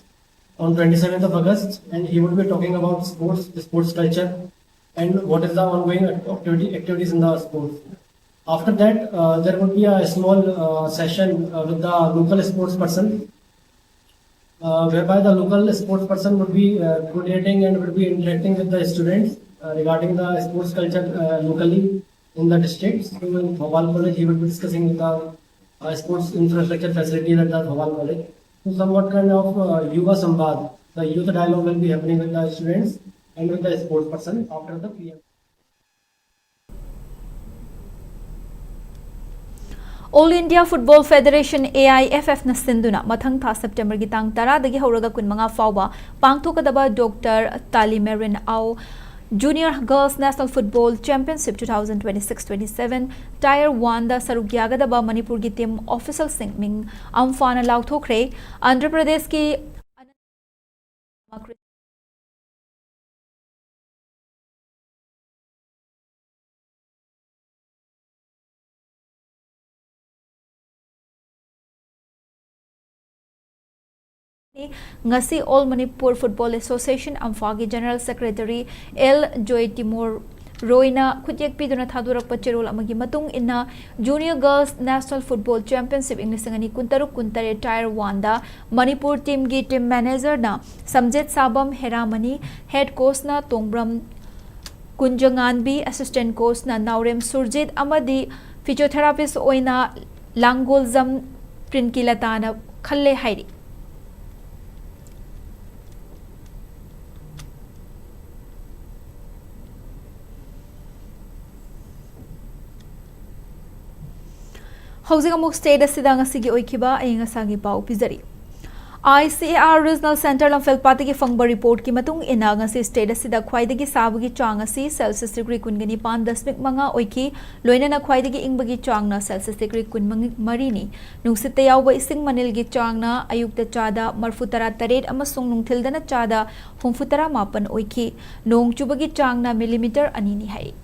on twenty-seventh of August, and he would be talking about sports, the sports culture, and what is the ongoing activity, activities in the sports. After that, uh, there would be a small uh, session uh, with the local sports person, uh, whereby the local sports person would be uh, coordinating and would be interacting with the students uh, regarding the sports culture uh, locally in the district. So in Bhopal College, he would be discussing with the uh, sports infrastructure facility at the Bhopal College. So somewhat kind of uh, Yuva Samvad, the youth dialogue will be happening with the students and with the sports person after the P M. All India Football Federation, A I F F ꯅ ꯁꯤꯟꯗꯨꯅ ꯃꯊꯪ ꯊꯥ ꯁꯦꯞꯇꯦꯝꯕꯔꯒꯤ ꯇꯥꯡ ꯇꯔꯥꯗꯒꯤ ꯍꯧꯔꯒ ꯀꯨꯟꯃꯉꯥ ꯐꯥꯎꯕ ꯄꯥꯡꯊꯣꯛꯀꯗꯕ ꯗꯣꯛꯇꯔ ꯇꯥꯂꯤꯃꯦꯔꯤꯟ ꯑꯥꯎ Junior Girls National Football Championship two thousand twenty-six twenty-seven Tier one ꯗ ꯁꯔꯨꯛ ꯌꯥꯒꯗꯕ ꯃꯅꯤꯄꯨꯔꯒꯤ team official ꯁꯤꯡ ꯃꯤꯡ ꯑꯝꯐꯥꯅ ꯂꯥꯎꯊꯣꯛꯈ꯭ꯔꯦ꯫ ꯑꯟꯙ꯭ꯔ ꯄ꯭ꯔꯗꯦꯁꯀꯤ ꯉꯁꯤ All Manipur Football Association ꯑꯝꯐꯥꯒꯤ General Secretary ꯑꯦꯜ ꯖꯣꯏꯇꯤꯃꯣꯔ ꯔꯣꯏꯅ ꯈꯨꯠꯌꯦꯛ ꯄꯤꯗꯨꯅ ꯊꯥꯗꯣꯔꯛꯄ ꯆꯦꯔꯣꯜ ꯑꯃꯒꯤ ꯃꯇꯨꯡ ꯏꯟꯅ, Junior Girls National Football Championship ꯏꯪ ꯂꯤꯁꯤꯡ ꯑꯅꯤ ꯀꯨꯟꯇꯔꯨꯛ ꯀꯨꯟꯇꯔꯦꯠ Tier one ꯗ ꯃꯅꯤꯄꯨꯔ team ꯒꯤ team manager ꯅ ꯁꯝꯖꯦꯠ ꯁꯥꯕꯝ ꯍꯦꯔꯥꯃꯅꯤ, head coach ꯅ ꯇꯣꯡꯕ꯭ꯔꯝ ꯀꯨꯟꯖꯉꯥꯟꯕꯤ, assistant coach ꯅ ꯅꯥꯎꯔꯦꯝ ꯁꯨꯔꯖꯤꯠ ꯑꯃꯗꯤ physiotherapist ꯑꯣꯏꯅ ꯂꯥꯡꯒꯣꯜꯖꯝ ꯄ꯭ꯔꯤꯟꯀꯤꯂꯇꯥꯅ ꯈꯜꯂꯦ ꯍꯥꯏꯔꯤ꯫ ꯍꯧꯖꯤꯛ ꯑꯃꯨꯛ state ꯑꯁꯤꯗ ꯉꯁꯤꯒꯤ ꯑꯣꯏꯈꯤꯕ ꯑꯏꯪ ꯑꯁꯥꯒꯤ ꯄꯥꯎ ꯄꯤꯖꯔꯤ꯫ I C A R Regional Centre ꯂꯝꯐꯦꯜꯄꯥꯠꯇꯒꯤ ꯐꯪꯕ reportꯀꯤ ꯃꯇꯨꯡ ꯏꯟꯅ, ꯉꯁꯤ state ꯑꯁꯤꯗ ꯈ꯭ꯋꯥꯏꯗꯒꯤ ꯁꯥꯕꯒꯤ ꯆꯥꯡ ꯑꯁꯤ Celsius degree ꯀꯨꯟꯒ ꯅꯤꯄꯥꯟ ꯗꯁꯃꯤꯛ ꯃꯉꯥ ꯑꯣꯏꯈꯤ꯫ ꯂꯣꯏꯅꯅ ꯈ꯭ꯋꯥꯏꯗꯒꯤ ꯏꯪꯕꯒꯤ ꯆꯥꯡꯅ Celsius degree ꯀꯨꯟ ꯃꯔꯤꯅꯤ꯫ ꯅꯨꯡꯁꯤꯠꯇ ꯌꯥꯎꯕ ꯏꯁꯤꯡ ꯃꯅꯤꯜꯒꯤ ꯆꯥꯡꯅ ꯑꯌꯨꯛꯇ ꯆꯥꯗ ꯃꯔꯐꯨ ꯇꯔꯥ ꯇꯔꯦꯠ ꯑꯃꯁꯨꯡ ꯅꯨꯡꯊꯤꯜꯗꯅ ꯆꯥꯗ ꯍꯨꯝꯐꯨ ꯇꯔꯥ ꯃꯥꯄꯟ ꯑꯣꯏꯈꯤ꯫ ꯅꯣꯡ ꯆꯨꯕꯒꯤ ꯆꯥꯡꯅ millimetre ꯑꯅꯤꯅꯤ ꯍꯥꯏꯔꯤ꯫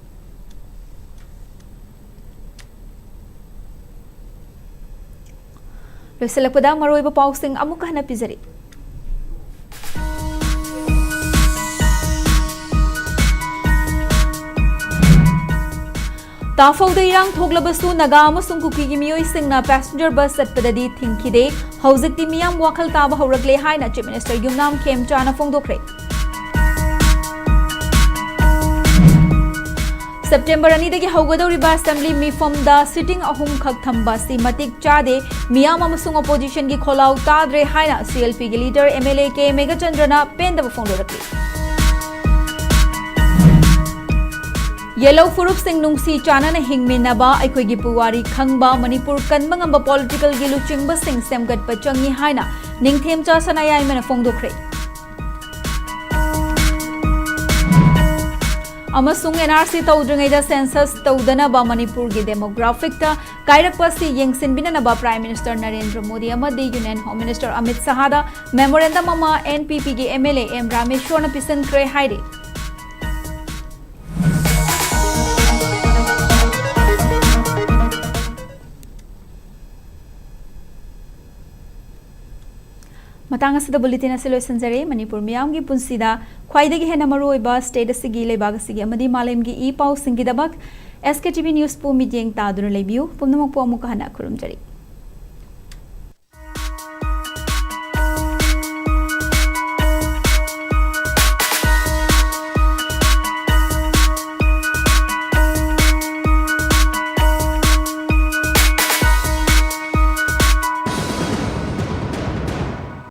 ꯂꯣꯏꯁꯤꯜꯂꯛꯄꯗ ꯃꯔꯨꯑꯣꯏꯕ ꯄꯥꯎꯁꯤꯡ ꯑꯃꯨꯛ ꯍꯟꯅ ꯄꯤꯖꯔꯤ꯫ ꯇꯥꯐꯧꯗ ꯏꯔꯥꯡ ꯊꯣꯛꯂꯕꯁꯨ ꯅꯥꯒꯥ ꯑꯃꯁꯨꯡ ꯀꯨꯀꯤꯒꯤ ꯃꯤꯑꯣꯏꯁꯤꯡꯅ passenger bus ꯆꯠꯄꯗꯗꯤ ꯊꯤꯡꯈꯤꯗꯦ꯫ ꯍꯧꯖꯤꯛꯇꯤ ꯃꯤꯌꯥꯝ ꯋꯥꯈꯜ ꯇꯥꯕ ꯍꯧꯔꯛꯂꯦ ꯍꯥꯏꯅ Chief Minister ꯌꯨꯝꯅꯥꯝ ꯈꯦꯝꯆꯥꯅ ꯐꯣꯡꯗꯣꯛꯈ꯭ꯔꯦ꯫ September ꯑꯅꯤꯗꯒꯤ ꯍꯧꯒꯗꯧꯔꯤꯕ assembly ꯃꯤꯐꯝꯗ sitting ꯑꯍꯨꯝꯈꯛ ꯊꯝꯕ ꯑꯁꯤ ꯃꯇꯤꯛ ꯆꯥꯗꯦ꯫ ꯃꯤꯌꯥꯝ ꯑꯃꯁꯨꯡ oppositionꯒꯤ ꯈꯣꯜꯂꯥꯎ ꯇꯥꯗ꯭ꯔꯦ ꯍꯥꯏꯅ C L Pꯒꯤ leader M L A K ꯃꯦꯘꯆꯟꯗ꯭ꯔꯅ ꯄꯦꯟꯗꯕ ꯐꯣꯡꯗꯣꯔꯛꯂꯤ꯫ ꯌꯦꯜꯍꯧ ꯐꯨꯔꯨꯞꯁꯤꯡ ꯅꯨꯡꯁꯤ ꯆꯥꯟꯅꯅ ꯍꯤꯡꯃꯤꯟꯅꯕ, ꯑꯩꯈꯣꯏꯒꯤ ꯄꯨꯋꯥꯔꯤ ꯈꯪꯕ, ꯃꯅꯤꯄꯨꯔ ꯀꯟꯕ ꯉꯝꯕ politicalꯒꯤ ꯂꯨꯆꯤꯡꯕꯁꯤꯡ ꯁꯦꯝꯒꯠꯄ ꯆꯪꯏ ꯍꯥꯏꯅ ꯅꯤꯡꯊꯦꯝꯆꯥ ꯁꯅꯥꯌꯥꯏꯃꯅ ꯐꯣꯡꯗꯣꯛꯈ꯭ꯔꯦ꯫ ꯑꯃꯁꯨꯡ N R C ꯇꯧꯗ꯭ꯔꯤꯉꯩꯗ census ꯇꯧꯗꯅꯕ ꯃꯅꯤꯄꯨꯔꯒꯤ demographicꯇ ꯀꯥꯏꯔꯛꯄ ꯑꯁꯤ ꯌꯦꯡꯁꯤꯟꯕꯤꯅꯅꯕ Prime Minister ꯅꯔꯦꯟꯗ꯭ꯔ ꯃꯣꯗꯤ ꯑꯃꯗꯤ Union Home Minister Amit ꯁꯍꯥꯗ memorandum ꯑꯃ N P Pꯒꯤ M L A M ꯔꯥꯃꯦꯁ꯭ꯋꯔꯅ ꯄꯤꯁꯤꯟꯈ꯭ꯔꯦ ꯍꯥꯏꯔꯤ꯫ ꯃꯇꯥꯡ ꯑꯁꯤꯗ bulletin ꯑꯁꯤ ꯂꯣꯏꯁꯤꯟꯖꯔꯦ꯫ ꯃꯅꯤꯄꯨꯔ ꯃꯤꯌꯥꯝꯒꯤ ꯄꯨꯟꯁꯤꯗ ꯈ꯭ꯋꯥꯏꯗꯒꯤ ꯍꯦꯟꯅ ꯃꯔꯨꯑꯣꯏꯕ state ꯑꯁꯤꯒꯤ, ꯂꯩꯕꯥꯛ ꯑꯁꯤꯒꯤ ꯑꯃꯗꯤ ꯃꯥꯂꯦꯝꯒꯤ E ꯄꯥꯎꯁꯤꯡꯒꯤꯗꯃꯛ S K T V Newsꯄꯨ ꯃꯤꯠꯌꯦꯡ ꯇꯥꯗꯨꯅ ꯂꯩꯕꯤꯌꯨ꯫ ꯄꯨꯝꯅꯃꯛꯄꯨ ꯑꯃꯨꯛꯀ ꯍꯟꯅ ꯈꯨꯔꯨꯝꯖꯔꯤ꯫